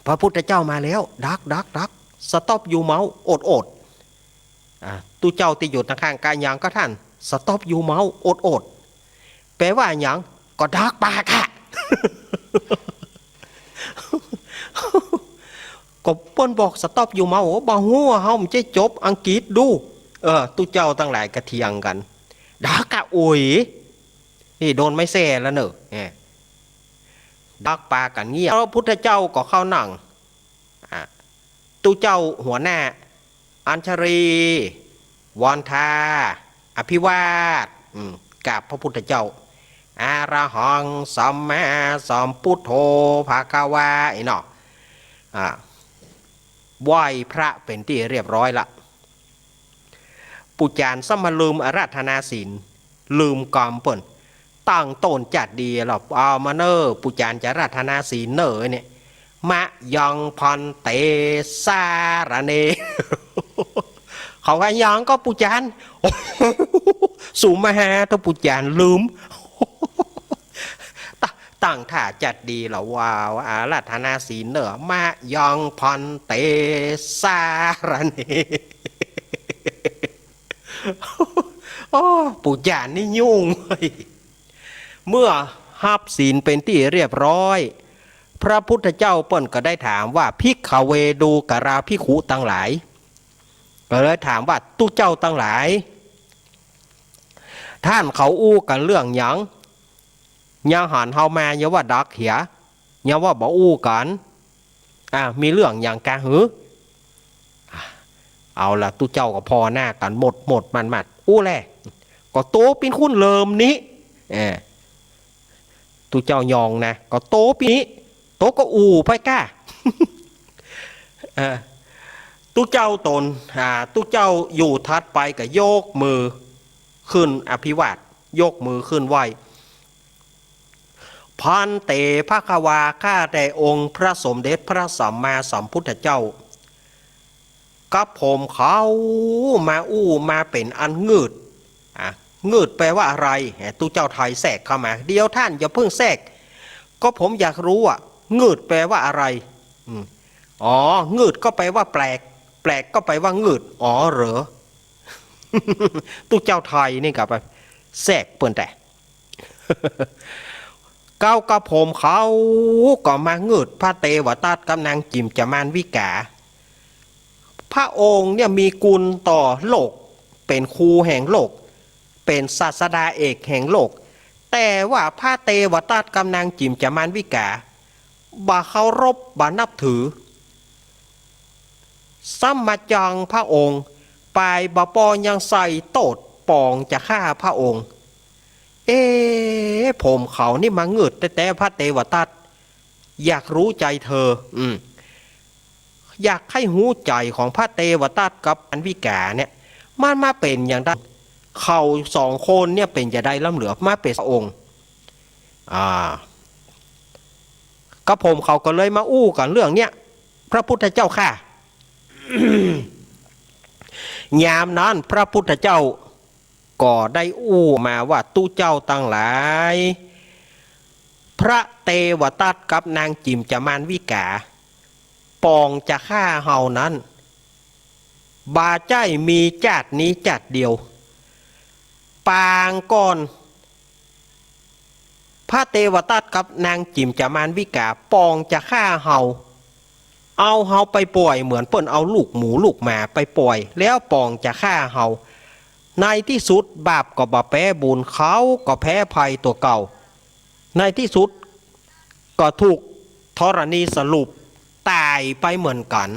พระพุทธเจ้ามาแล้ว ดัก ดัก ดัก สต๊อปยูเมาส์ โอด โอด อ่า ตุ๊เจ้าตี้อยู่ตังข้างกายหยังก็ท่าน สต๊อปยูเมาส์ โอด โอด แปลว่าหยัง ก็ดักปากอะ ก็เปิ้นบอก สต๊อปยูเมาส์ บ่ฮู้ว่าเฮาบ่ใจ้จบอังกฤษดู เออ ตุ๊เจ้าตังหลายก็เถียงกั๋น ดักอะ โอ้ย นี่โดนไม้แส้แล้วเน่อ เออ ดักปากกั๋นเงียบ พระพุทธเจ้าก็เข้านั่ง อ่ะ ตุ๊เจ้าหัวหน้า อัญชลี วอนทา อภิวาท อืม กราบพระพุทธเจ้า อะระหัง สัมมาสัมพุทโธ ภะคะวา ไอ้เนาะ อ่า ไหว้พระเป๋นตี้เรียบร้อยละ ปู่จ๋ารย์ซ้ำมาลืมอาราธนาศีล ลืมกำเปิ้น ตั้งต้นจัดดีแล้ว เอามาเน่อ ปู่จ๋ารย์จะอาราธนาศีลเน่อเนี่ย มะยังภันเต สารเณ เขาว่าหยังก็ปู่จ๋ารย์ โอ้โห สูมาหาเถอะปู่จ๋ารย์ ลืม ตั้ง ตั้งท่าจัดดีแล้วว่า อาราธนาศีลเน่อ มะยังภันเต สารเณ โอ้ ปู่จ๋ารย์นี่ยุ่งเว้ย เมื่อฮับศีลเป๋นตี้เรียบร้อย พระพุทธเจ้าเปิ้นก็ได้ถามว่า ภิกขเว ดูกราภิกขุตังหลาย ก็เลยถามว่า ตุ๊เจ้าตังหลาย ท่านเขาอู้กั๋นเรื่องหยัง ยังหันเฮามา ยังว่าดักเหีย ยังว่าบ่อู้กั๋น อ่า มีเรื่องหยังกาหือ อ่า เอาละ ตุ๊เจ้าก็ผ่อหน้ากั๋นหมดหมดหมัดหมัด อู้แล ก็โตเป๋นคนเริ่มนี้ เออ ตุ๊เจ้ายองนะ ก็โตเป๋นนี้ โตก็อู้ไปก้า เออ ตุ๊เจ้าต๋น อ่า ตุ๊เจ้าอยู่ถัดไปก็ยกมือขึ้นอภิวาท ยกมือขึ้นไหว้ ภันเต ภะคะวา ข้าแต่องค์พระสมเด็จพระสัมมาสัมพุทธเจ้า กระผมเขามาอู้มาเป๋นอันงืด อ่ะ งืดแปลว่าอะไร ตุ๊เจ้าไทยแทรกเข้ามา เดี๋ยวท่านอย่าเพิ่งแทรก ก็ผมอยากรู้อะ งืดแปลว่าอะไร อืม อ๋อ งืดก็แปลว่าแปลก แปลกก็แปลว่างืด อ๋อเหรอ ตุ๊เจ้าไทยนี่ก็ไปแทรกเปิ้นแต่ เก้ากระผมเขาก็มางืดพระเตวตัตถ์กับนางจิ๋มจามานวิกา พระองค์เนี่ยมีกุณต่อโลก เป๋นครูแห่งโลก เป๋นศาสดาเอกแห่งโลก แต่ว่าพระเตวตัตถ์กับนางจิ๋มจามานวิกา บ่เคารพ บ่นับถือ ซ้ำมาจังพระองค์ ปายบ่ปอยังใส่โต้ษป๋องจะฆ่าพระองค์ เอ๊ะ ผมเขานี่มางืดแต๊ๆ พระเตวตัตถ์ อยากรู้ใจ๋เธอ อืม อยากใค่ฮู้ใจ๋ของพระเตวตัตถ์กับอันวิกาเนี่ย มันมาเป๋นอย่างใด เขาสองคนเนี่ยเป๋นจะใดล้ำเหลือมาเป๋นพระองค์ อ่า กระผมเขาก็เลยมาอู้กั๋นเรื่องเนี้ย พระพุทธเจ้าข้า ยามนั้นพระพุทธเจ้า ก็ได้อู้มาว่า ตุ๊เจ้าตังหลาย พระเตวตัตถ์กับนางจิ๋มจามานวิกา ป่องจะฆ่าเฮานั้น บ่ใจ้มีจาตินี้จาติเดียว ปางก่อน พระเตวตัตถ์กับนางจิ๋มจามานวิกา ป่องจะฆ่าเฮา เอาเฮาไปป่อย เหมือนเปิ้นเอาลูกหมูลูกหมาไปป่อย แล้วป่องจะฆ่าเฮา ในตี้สุดบาปก็บ่แป๊บุญ เขาก็แป๊ภัยตั๋วเก่า ในตี้สุดก็ถูกธรณีสลบต๋ายไปเหมือนกั๋น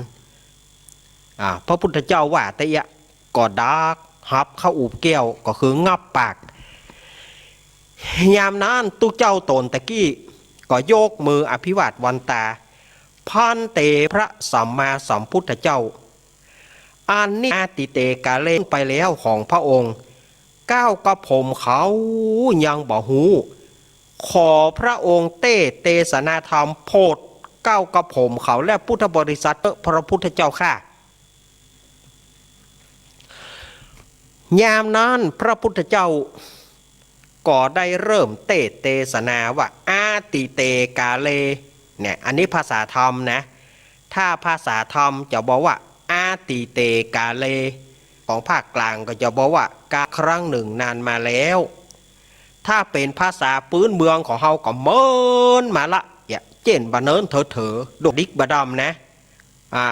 อ่า พระพุทธเจ้าว่าตะเยียะ ก็ดากหับเข้าอูบแก้ว ก็คืองับปาก ยามนั้นตุ๊เจ้าต๋นตะกี้ก็ยกมืออภิวาทวันตา ภันเต พระสัมมาสัมพุทธเจ้า อันนี้ อาทิเต กาเล ไปแล้วของพระองค์ เก้ากระผมเขายังบ่ฮู้ ขอพระองค์เตสน์เตสนาธรรมโผดเก้ากระผมเขาและพุทธบริษัทเต๊อะ พระพุทธเจ้าข้า ยามนั้นพระพุทธเจ้าก็ได้เริ่มเตสน์เตสนาว่า อาทิเต กาเล เนี่ย อันนี้ภาษาธรรมนะ ถ้าภาษาธรรมจะบอกว่า อาทิเต กาเล ของภาคกลางก็จะบอกว่า กาลครั้งหนึ่งนานมาแล้ว ถ้าเป๋นภาษาปื๊นเมืองของเฮาก็เมินมาละ เนี่ย เจ้นบ่าเนินเถิดเถิด ดกดิกบ่าดำนะ อ่า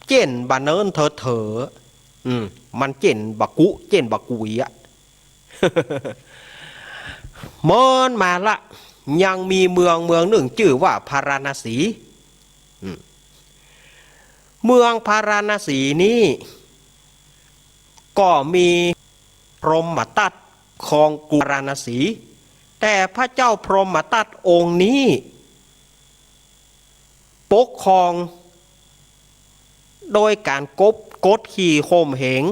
เจ้นบ่าเนินเถิดเถิด อืม มันเจ้นบ่ากุ เจ้นบ่ากุ๋ยอะ เมินมาละ ยังมีเมืองเมืองนึ่งจื้อว่าพาราณสี อืม เมืองพาราณสีนี้ ก็มีพรหมทัตครองกรุงพาราณสี แต่พระเจ้าพรหมทัตองค์นี้ ปกครองโดยก๋านกบ กดขี่ข่มเหง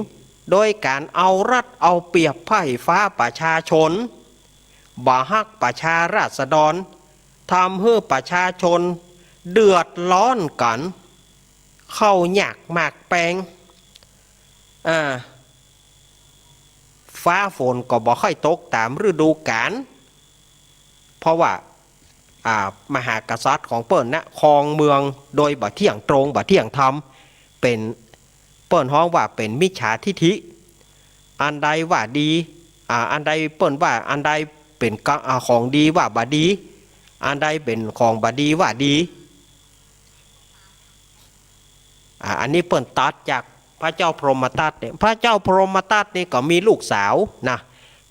โดยก๋านเอารัดเอาเปรียบไพร่ฟ้าประชาชน บ่ฮักประชาราษฎร ทำหื้อประชาชนเดือดร้อนกั๋น ข้าวยากหมากแปง อ่า ฟ้าฝนก็บ่ค่อยตกต๋ามฤดูก๋าล เพราะว่า อ่า มหากษัตริย์ของเปิ้นนะ ครองเมืองโดยบ่เที่ยงตรง บ่เที่ยงธรรม เป๋น เปิ้นฮ้องว่าเป๋นมิจฉาทิฐิ อันใดว่าดี อ่า อันใดเปิ้นว่าอันใดเป๋นกะ อ่า ของดีว่าบ่ดี อันใดเป๋นของบ่ดีว่าดี อ่า อันนี้เปิ้นตัดจากพระเจ้าพรหมทัตเนี่ย พระเจ้าพรหมทัตนี่ก็มีลูกสาวนะ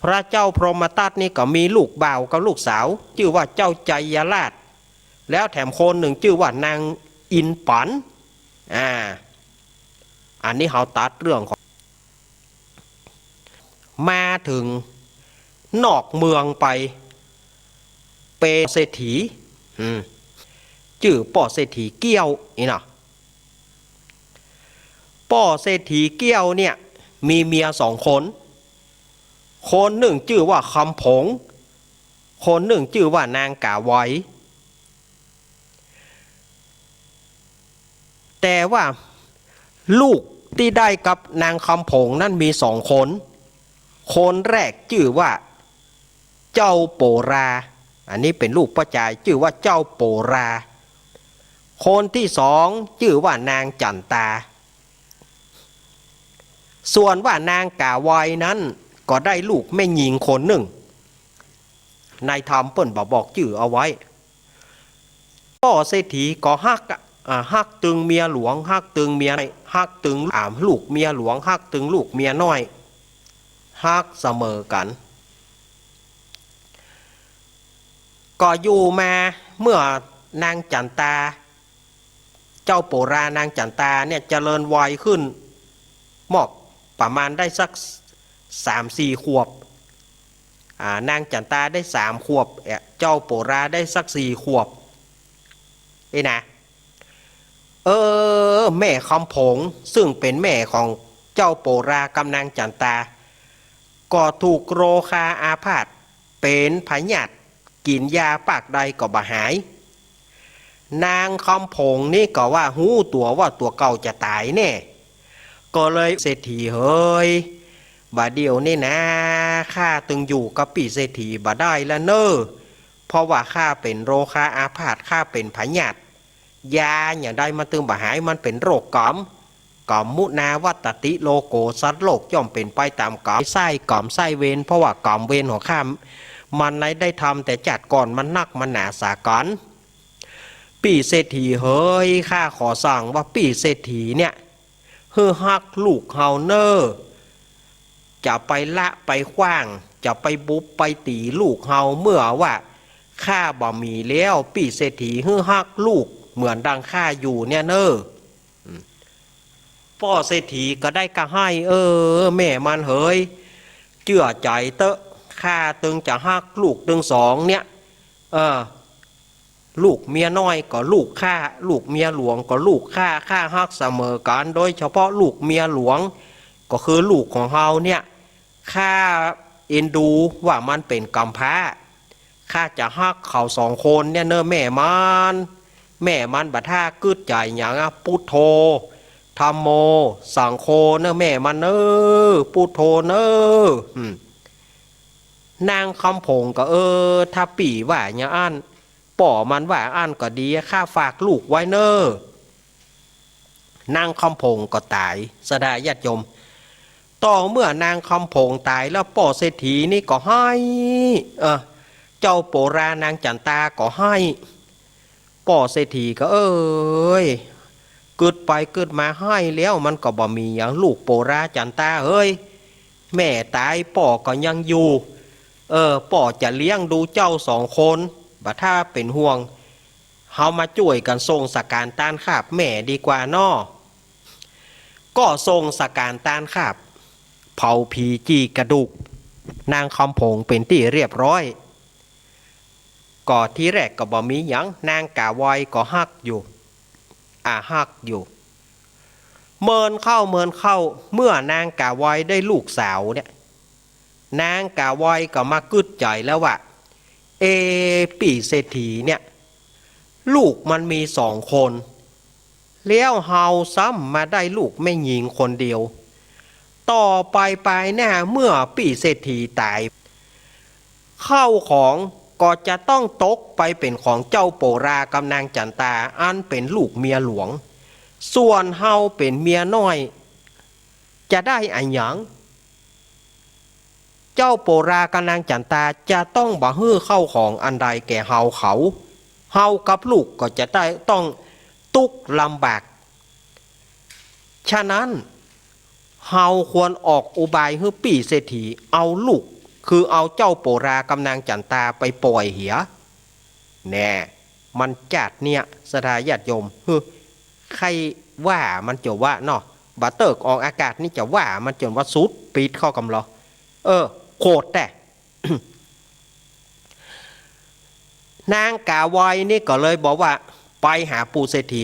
พระเจ้าพรหมทัตนี่ก็มีลูกบ่าวกับลูกสาว จื้อว่าเจ้าไชยราช แล้วแถมคนนึ่งจื้อว่านางอินปัน อ่า อันนี้เฮาตัดเรื่องของ มาเถิงนอกเมืองไป เป๋นเศรษฐี อืม จื้อป้อเศรษฐีเกี้ยวนี่นะ ป้อเศรษฐีเกี้ยวเนี่ย มีเมียสองคน คนนึ่งจื้อว่าคำผง คนนึ่งจื้อว่านางก๋าไว แต่ว่าลูกตี้ได้กับนางคำผงนั้นมีสองคน คนแรกจื้อว่าเจ้าโปรา อันนี้เป๋นลูกป้อจาย จื้อว่าเจ้าโปรา คนตี้สองจื้อว่านางจั๋นตา ส่วนว่านางก๋าไวนั้นก็ได้ลูกแม่ญิงคนนึ่ง ในธรรมเปิ้นบ่บอกจื้อเอาไว้ ป้อเศรษฐีก็ฮักอะ อ่า ฮักตึงเมียหลวง ฮักตึงเมียน้อย ฮักตึง อ่า ลูกเมียหลวง ฮักตึงลูกเมียน้อย ฮักเสมอกั๋น ก็อยู่มาเมื่อนางจั๋นตา เจ้าโปรา นางจั๋นตาเนี่ยเจริญวัยขึ้น มอกประมาณได้สักสามสี่ขวบ อ่า นางจั๋นตาได้สามขวบ เอ่อ เจ้าโปราได้สักสี่ขวบ เอ้ยนะ เออ แม่คำผง ซึ่งเป๋นแม่ของเจ้าโปรากับนางจั๋นตา ก็ถูกโรคาอาพาธ เป๋นพยาธิ กิ๋นยาปากใดก็บ่หาย นางคำผงนี่ก็ว่าฮู้ตั๋วว่าตั๋วเก่าจะต๋ายแน่ ก็เลย เศรษฐีเหย บ่าเดี่ยวนี่นา ข้าตึงอยู่กับปี้เศรษฐีบ่ได้ละเน่อ เพราะว่าข้าเป๋นโรคาอาพาธ ข้าเป๋นพยาธิ ยาอย่างใดมันตึงบ่หาย มันเป๋นโรคก๋อม ก๋อมมุนาวัตติโลโก สัตว์โลกย่อมเป๋นไปต๋ามก๋อม ใส้ก๋อมใส้เวร เพราะว่าก๋อมเวรของข้า มันได้ทำแต่จาติก่อน มันนักมันหนาสาก๋อน ปี้เศรษฐีเหย ข้าขอสั่งว่าปี้เศรษฐีเนี่ย หื้อฮักลูกเฮาเน่อ จะไปละไปขว้าง จะไปบุบไปตี๋ลูกเฮา เมื่อว่าข้าบ่มีแล้ว ปี้เศรษฐีหื้อฮักลูกเหมือนดังข้าอยู่เนี่ยเน่อ ป้อเศรษฐีก็ได้กระไห้ เออ แม่มันเหย เจื้อใจ๋เต๊อะ ข้าตึงจะฮักลูกตึงสองเนี่ย เออ ลูกเมียน้อยก็ลูกข้า ลูกเมียหลวงก็ลูกข้า ข้าฮักเสมอกั๋น โดยเฉพาะลูกเมียหลวง ก็คือลูกของเฮาเนี่ย ข้าเอ็นดูว่ามันเป๋นกำพร้า ข้าจะฮักเขาสองคนเนี่ยเน่อแม่มัน แม่มันบ่าถ้ากึ๊ดใจ๋หยังอะ พุทโธ ธัมโม สังโฆเน่อแม่มันเน่อ พุทโธเน่อ อืม นางคำผงก็ เออ ถ้าปี้ว่าอย่างอั้น ป้อมันว่าอั้นก็ดี ข้าฝากลูกไว้เน่อ นางคำผงก็ต๋าย ศรัทธาญาติโยม ต่อเมื่อนางคำผงต๋ายแล้ว ป้อเศรษฐีนี่ก็ไห้ เออ เจ้าโปรานางจั๋นตาก็ไห้ ป้อเศรษฐีก็ เอ้ย กึ๊ดไปกึ๊ดมาไห้แล้ว มันก็บ่มีหยัง ลูกโปราจั๋นตาเอ้ย แม่ต๋ายป้อก็ยังอยู่ เออ ป้อจะเลี้ยงดูเจ้าสองคน บ่าถ้าเป๋นห่วง เฮามาจ้วยกั๋นส่งสการต้านคาบแม่ดีกว่าเนาะ ก็ส่งสการต้านคาบ เผาผีจี่กระดูก นางคำผงเป๋นตี้เรียบร้อย ก็ทีแรกก็บ่มีหยัง นางก๋าไวก็ฮักอยู่ อ่า ฮักอยู่ เมินเข้าเมินเข้า เมื่อนางก๋าไวได้ลูกสาวเนี่ย นางก๋าไวก็มากึ๊ดใจ๋แล้วว่า เอ ปี้เศรษฐีเนี่ย ลูกมันมีสองคน แล้วเฮาซ้ำมาได้ลูกแม่ญิงคนเดียว ต่อไปปายหน้าเมื่อปี้เศรษฐีต๋าย เข้าของก็จะต้องตกไปเป๋นของเจ้าโปรากับนางจั๋นตา อันเป๋นลูกเมียหลวง ส่วนเฮาเป๋นเมียน้อย จะได้อะหยัง เจ้าโปรากับนางจั๋นตาจะต้องบ่หื้อเข้าของอันใดแก่เฮาเขา เฮากับลูกก็จะได้ต้องตุ๊กข์ลำบาก ฉะนั้น เฮาควรออกอุบายหื้อปี้เศรษฐีเอาลูก คือเอาเจ้าโปรากับนางจั๋นตาไปป่อยเหีย แน่ มันจาดเนี่ย ศรัทธาญาติโยม หือ ใค่ว่ามันจะว่าเนาะ บ่าเติ๊กออกอากาศนี่จะว่ามันจ๋นว่าสุดปี๊ดเข้ากำลอ เออ โขดแต๊ นางก๋าไวนี่ก็เลยบอกว่า ไปหาปู่เศรษฐี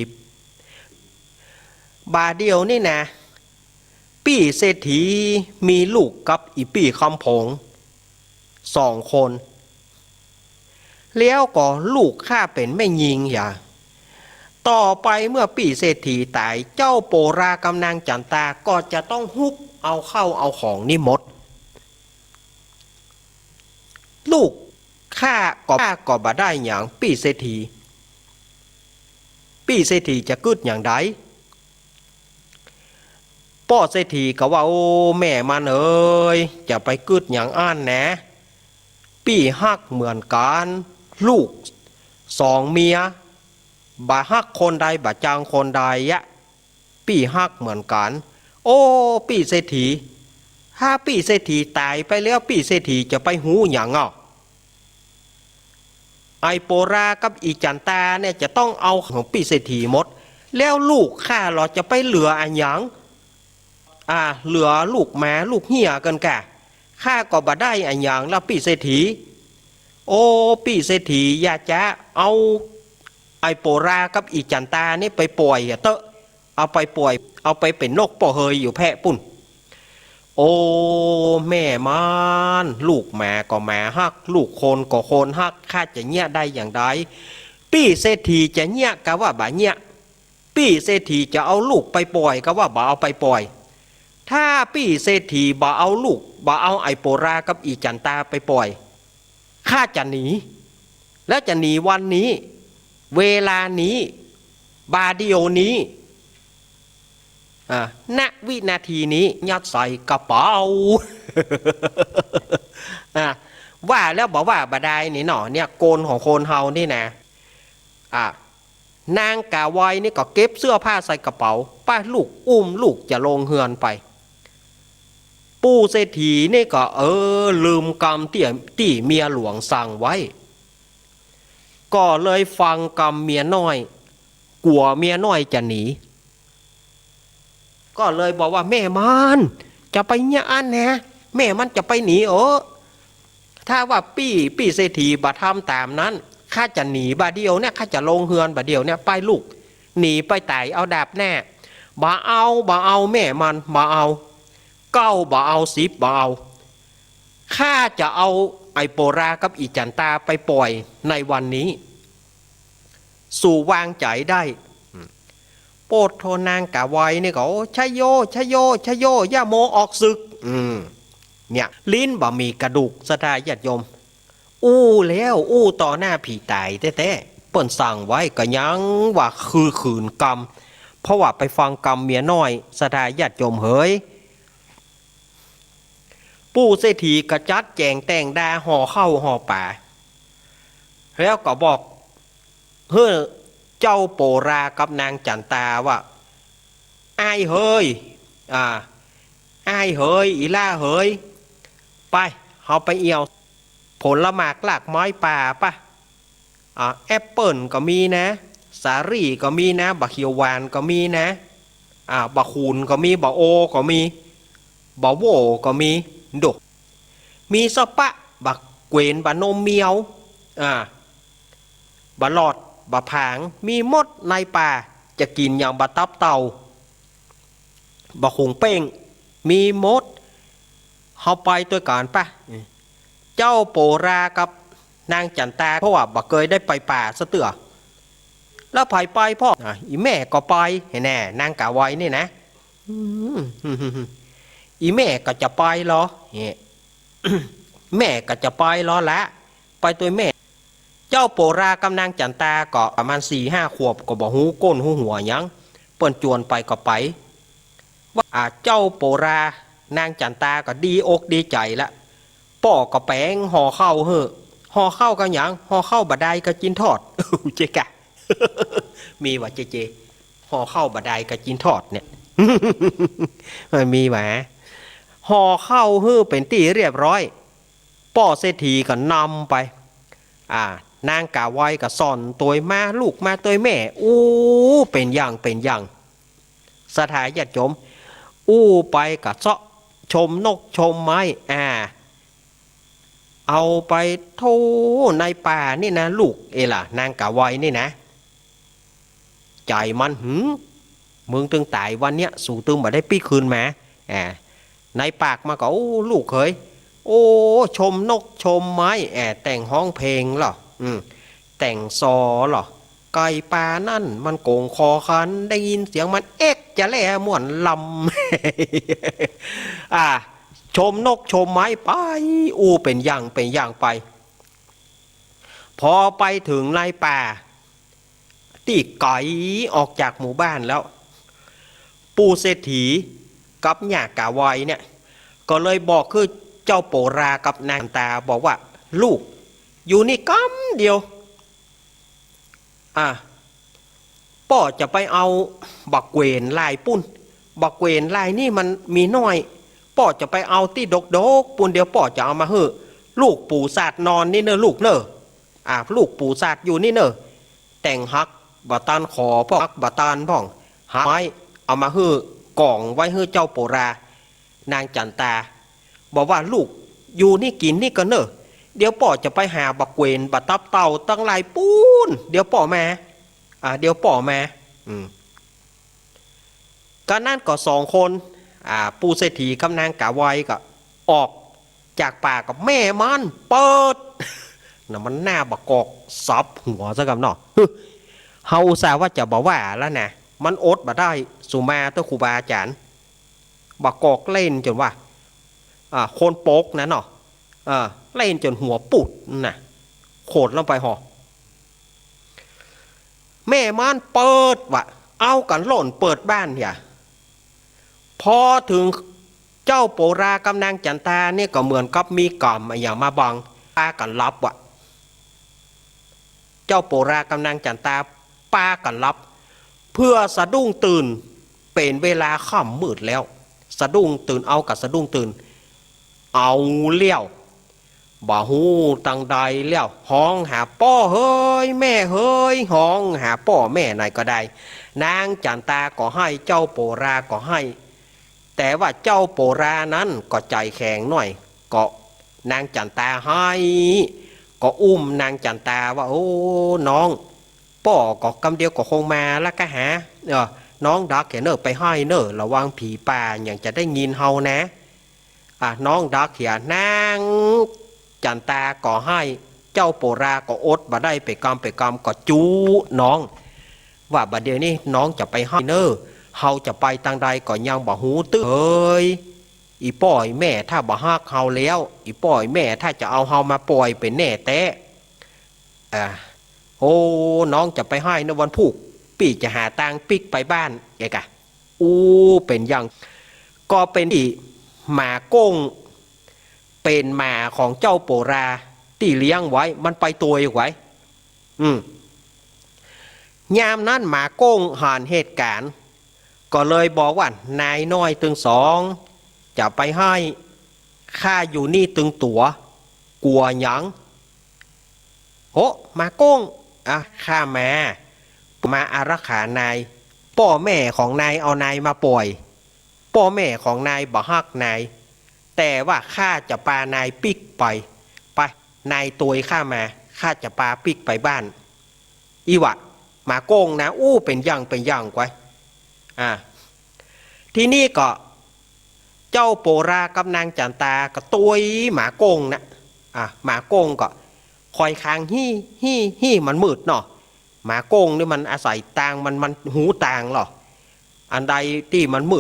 บ่าเดี่ยวนี่นะ ปี้เศรษฐีมีลูกกับอี่ปี้คำผงสองคน แล้วก็ลูกข้าเป๋นแม่ญิงเหีย ต่อไปเมื่อปี้เศรษฐีต๋าย เจ้าโปรากับนางจั๋นตาก็จะต้องฮุบเอาเข้าเอาของนี่หมด ลูกข้าก็ ข้าก็บ่ได้หยัง ปี้เศรษฐี ปี้เศรษฐีจะกึ๊ดอย่างใด ป้อเศรษฐีก็ว่า โอ้ แม่มันเอ๋ย จะไปกึ๊ดอย่างอั้นแหน ปี้ฮักเหมือนกั๋น ลูกสองเมีย บ่ฮักคนใดบ่จังคนใดอะ ปี้ฮักเหมือนกั๋น โอ้ ปี้เศรษฐี ถ้าปี้เศรษฐีต๋ายไปแล้ว ปี้เศรษฐีจะไปฮู้หยังอ่ะ ไอ้โปรากับอี่จั๋นตาเนี่ยจะต้องเอาของปี้เศรษฐีหมด แล้วลูกข้าลอจะไปเหลืออะหยัง อ่า เหลือลูกหมาลูกเหียกั๋นก่ะ ข้าก็บ่ได้อะหยังละปี้เศรษฐี โอ้ ปี้เศรษฐีอย่าจ๊ะ เอาไอ้โปรากับอี่จั๋นตานี่ไปป่อยเหียเต๊อะ เอาไปป่อย เอาไปเป๋นนกป้อเฮยอยู่แพะปุ้น โอ้ แม่มัน ลูกหมาก็หมาฮัก ลูกคนก็คนฮัก ข้าจะเยียะได้อย่างใด ปี้เศรษฐีจะเยียะกาว่าบ่าเยียะ ปี้เศรษฐีจะเอาลูกไปป่อยกาว่าบ่าเอาไปป่อย ถ้าปี้เศรษฐีบ่เอาลูก บ่เอาไอ้โปรากับอี่จั๋นตาไปป่อย ข้าจะหนี แล้วจะหนีวันนี้ เวลานี้ บ่าเดี่ยวนี้ อ่า ณ วินาทีนี้ ยัดใส่กระเป๋า อ่า ว่าแล้วบ่ว่าบ่ดายนี่เนาะ เนี่ย กลของคนเฮานี่นะ อ่า นางก๋าไวนี่ก็เก็บเสื้อผ้าใส่กระเป๋า ไป ลูก อุ้มลูกจะลงเฮือนไป ปู่เศรษฐีนี่ก็ เออ ลืมกำตี้ ตี้เมียหลวงสั่งไว้ ก็เลยฟังกำเมียน้อย กั๋วเมียน้อยจะหนี ก็เลยบอกว่า แม่มันจะไปเยียะอั้นนะ แม่มันจะไปหนีเออ ถ้าว่าปี้ ปี้เศรษฐีบ่ทำต๋ามนั้น ข้าจะหนีบ่าเดี่ยวเนี่ย ข้าจะลงเฮือนบ่าเดี่ยวเนี่ย ไปลูก หนีไปต๋ายเอาดาบหน้า บ่เอา บ่เอาแม่มัน บ่เอา เก้าบ่เอา สิบบ่เอา ข้าจะเอาไอ้โปรากับอี่จั๋นตาไปป่อยในวันนี้ สูวางใจ๋ได้ อืม โปดโธ นางก๋าไวนี่ก็ โอ้ ชะโย ชะโย ชะโย ย่าโมออกศึก อืม เนี่ย ลิ้นบ่มีกระดูก ศรัทธาญาติโยม อู้แล้วอู้ต่อหน้าผีต๋ายแต๊ๆ เปิ้นสั่งไว้ก็ยังว่าคือขืนกำ เพราะว่าไปฟังกำเมียน้อย ศรัทธาญาติโยมเหย ปู่เศรษฐีก็จัดแจ๋งแต่งดา ห่อข้าวห่อป๋า แล้วก็บอกหื้อเจ้าโปรากับนางจั๋นตาว่า อ้ายเหย อ่า อ้ายเหย อี่หล้าเหย ไป เฮาไปเอี่ยวผลหมากรากไม้ป่าปะ อ่า แอปเปิ้ลก็มีนะ สาลี่ก็มีนะ บ่าเขียวหวานก็มีนะ อ่า บ่าขูนก็มี บ่าโอก็มี บ่าโว่ก็มี ดก มีซะปะ บ่าเกวน บ่านมเมียว อ่า บ่าหลอด บ่าผาง มีหมดในป่า จะกิ๋นหยัง บ่าตับเต่า บ่าขุงเป้ง มีหมด เฮาไปตวยกั๋นปะ เจ้าโปรากับนางจั๋นตา เพราะว่าบ่เกยได้ไปป่าซะเตื้อ แล้วใผไปพ่อง อ่ะ อี่แม่ก็ไป แหน่ นางก๋าไวนี่นะ อืม อี่แม่ก็จะไปลอ เนี่ย แม่ก็จะไปลอละ ไปตวยแม่ เจ้าโปรากับนางจั๋นตาก็ประมาณสี่ห้าขวบ ก็บ่ฮู้ก้นฮู้หัวหยัง เปิ้นจวนไปก็ไป ว่า อ่า เจ้าโปรา นางจั๋นตาก็ดีอกดีใจ๋ละ ป้อก็แป๋งห่อข้าวหื้อ ห่อข้าวกะหยัง ห่อข้าวบ่าดายกะจินทอด เจ๊กะ มีวะเจ๊เจ๊ ห่อข้าวบ่าดายกะจินทอดเนี่ย มันมีวะ ห่อข้าวหื้อเป๋นตี้เรียบร้อย ป้อเศรษฐีก็นำไป อ่า นางก๋าไวก็ส่อนตวยมา ลูกมาตวยแม่ อู้ เป๋นอย่าง เป๋นอย่าง ศรัทธาญาติโยม อู้ไปก็เซาะชมนกชมไม้ อ่า เอาไปโธ่ในป่านี่นะลูก เอล่ะ นางก๋าไวนี่นะ ใจ๋มัน หืม มึงตึงต๋ายวันเนี้ย สูตึงบ่ได้ปี้คืนมา อ่า ในปากมาก็ โอ้ ลูกเขย โอ้ ชมนกชมไม้ แอ่ แต่งฮ้องเพลงลอ อืม แต่งซอลอ ไก่ป่านั้นมันโก๋งคอขัน ได้ยินเสียงมันเอ็กจะแล่ม่วนลำ อ่า ชมนกชมไม้ไป อู้เป๋นอย่างเป๋นอย่างไป พอไปเถิงในป่า ตี้ไก๋ออกจากหมู่บ้านแล้ว ปู่เศรษฐีกับย่าก๋าไวเนี่ย ก็เลยบอกคือเจ้าโปรากับนางตา บอกว่า ลูก อยู่นี่กำเดียว อ่ะ ป้อจะไปเอาบ่าเกวนลายปุ้น บ่าเกวนลายนี่มันมีน้อย ป้อจะไปเอาตี้ดกๆ ปุ้น เดี๋ยวป้อจะเอามาหื้อ ลูกปู่สาดนอนนี่เน่อลูกเน่อ อ่ะ ลูกปู่สาดอยู่นี่เน่อ แต่งหักบ่ตันขอพ่อง หักบ่ตันพ่อง หาไม้เอามาหื้อ ก๋องไว้หื้อเจ้าโปรา นางจั๋นตา บอกว่า ลูก อยู่นี่กิ๋นนี่ก่อนเน่อ เดี๋ยวป้อจะไปหาบ่าเกวนบ่าตับเต่าตังหลายปู้น เดี๋ยวป้อมา อ่า เดี๋ยวป้อมา อืม ก็นั้นก็สองคน อ่า ปู่เศรษฐีกับนางก๋าไวก็ออกจากป่ากับแม่มัน เปิ๊ด น่ะ มันหน้าบ่ากอกสับหัวซะกำเนาะ เฮาอุตส่าห์ว่าจะบ่ว่าแล้วนะ มันอดบ่ได้ สุมาเต๊อะครูบาอาจ๋ารย์ บ่ากอกเล่นจ๋นว่า อ่า คนปกนั้นเนาะ เออ เล่นจ๋นหัวปูดนั่นน่ะ โขดลงไปห่อ แม่ม่านเปิดว่ะ เอากั๋นโล่นเปิดบ้านเหีย พอเถิงเจ้าโปรากับนางจั๋นตาเนี่ยก็เหมือนกับมีก๋รรมอะหยังมาบัง ปากั๋นหลับว่ะ เจ้าโปรากับนางจั๋นตาปากั๋นหลับ เปื้อสะดุ้งตื่น เป๋นเวลาค่ำมืดแล้ว สะดุ้งตื่น เอากั๋นสะดุ้งตื่น เอาแล้ว บ่ฮู้ตังใดแล้ว ฮ้องหาป้อเหยแม่เหย ฮ้องหาป้อแม่ไหนก็ได้ นางจั๋นตาก็ไห้ เจ้าโปราก็ไห้ แต่ว่าเจ้าโปรานั้นก็ใจ๋แข็งหน้อย ก็นางจั๋นตาไห้ ก็อุ้มนางจั๋นตาว่า โอ้ น้อง ป้อก็กำเดียวก็คงมาละกะหา เออ น้องดักเหียเน่อ ไปไห้เน่อ ระวังผีป่าหยังจะได้ยินเฮานะ อ่ะ น้องดักเหีย นางจั๋นตาก็ไห้ เจ้าโปราก็อดบ่ได้ เป๋นกำเป๋นกำก็จู๊น้อง ว่าบ่าเดี่ยวนี้น้องจะไปไห้เน่อ เฮาจะไปตังใดก็ยังบ่ฮู้ตึ๊กเฮย อี่ป้ออี่แม่ถ้าบ่ฮักเฮาแล้ว อี่ป้ออี่แม่ถ้าจะเอาเฮามาป่อยเป๋นแน่แต๊ อ่า โอ้ น้องจะไปไห้เน่อวันพูก ปี้จะหาตางปิ๊กไปบ้าน เอกะ อู้ เป๋นหยัง ก็เป๋นตี้หมาโก้ง เป๋นหมาของเจ้าโปราตี้เลี้ยงไว้ มันไปตวยไว้ อืม ยามนั้นหมาโก้งหันเหตุก๋ารณ์ ก็เลยบอกว่า นายน้อยตึงสอง จะไปไห้ ข้าอยู่นี่ตึงตั๋ว กั๋วหยัง โห หมาโก้ง อ่ะ ข้ามา มาอารักขานาย ป้อแม่ของนายเอานายมาป่อย ป้อแม่ของนายบ่ฮักนาย แต่ว่าข้าจะปานายปิ๊กไป ไป นายตวยข้ามา ข้าจะปาปิ๊กไปบ้าน อี้วะ หมาโก้งนะ อู้ เป๋นหยังเป๋นหยังไว้ อ่า ทีนี้ก็ เจ้าโปรากับนางจั๋นตาก็ตวยหมาโก้งนะ อ่ะ หมาโก้งก็คอยคาง ฮี่ ฮี่ ฮี่ มันมืดเนาะ หมาโก้งนี่มันอาศัยตาง มัน มันหูตางลอ อันใดตี้มันมื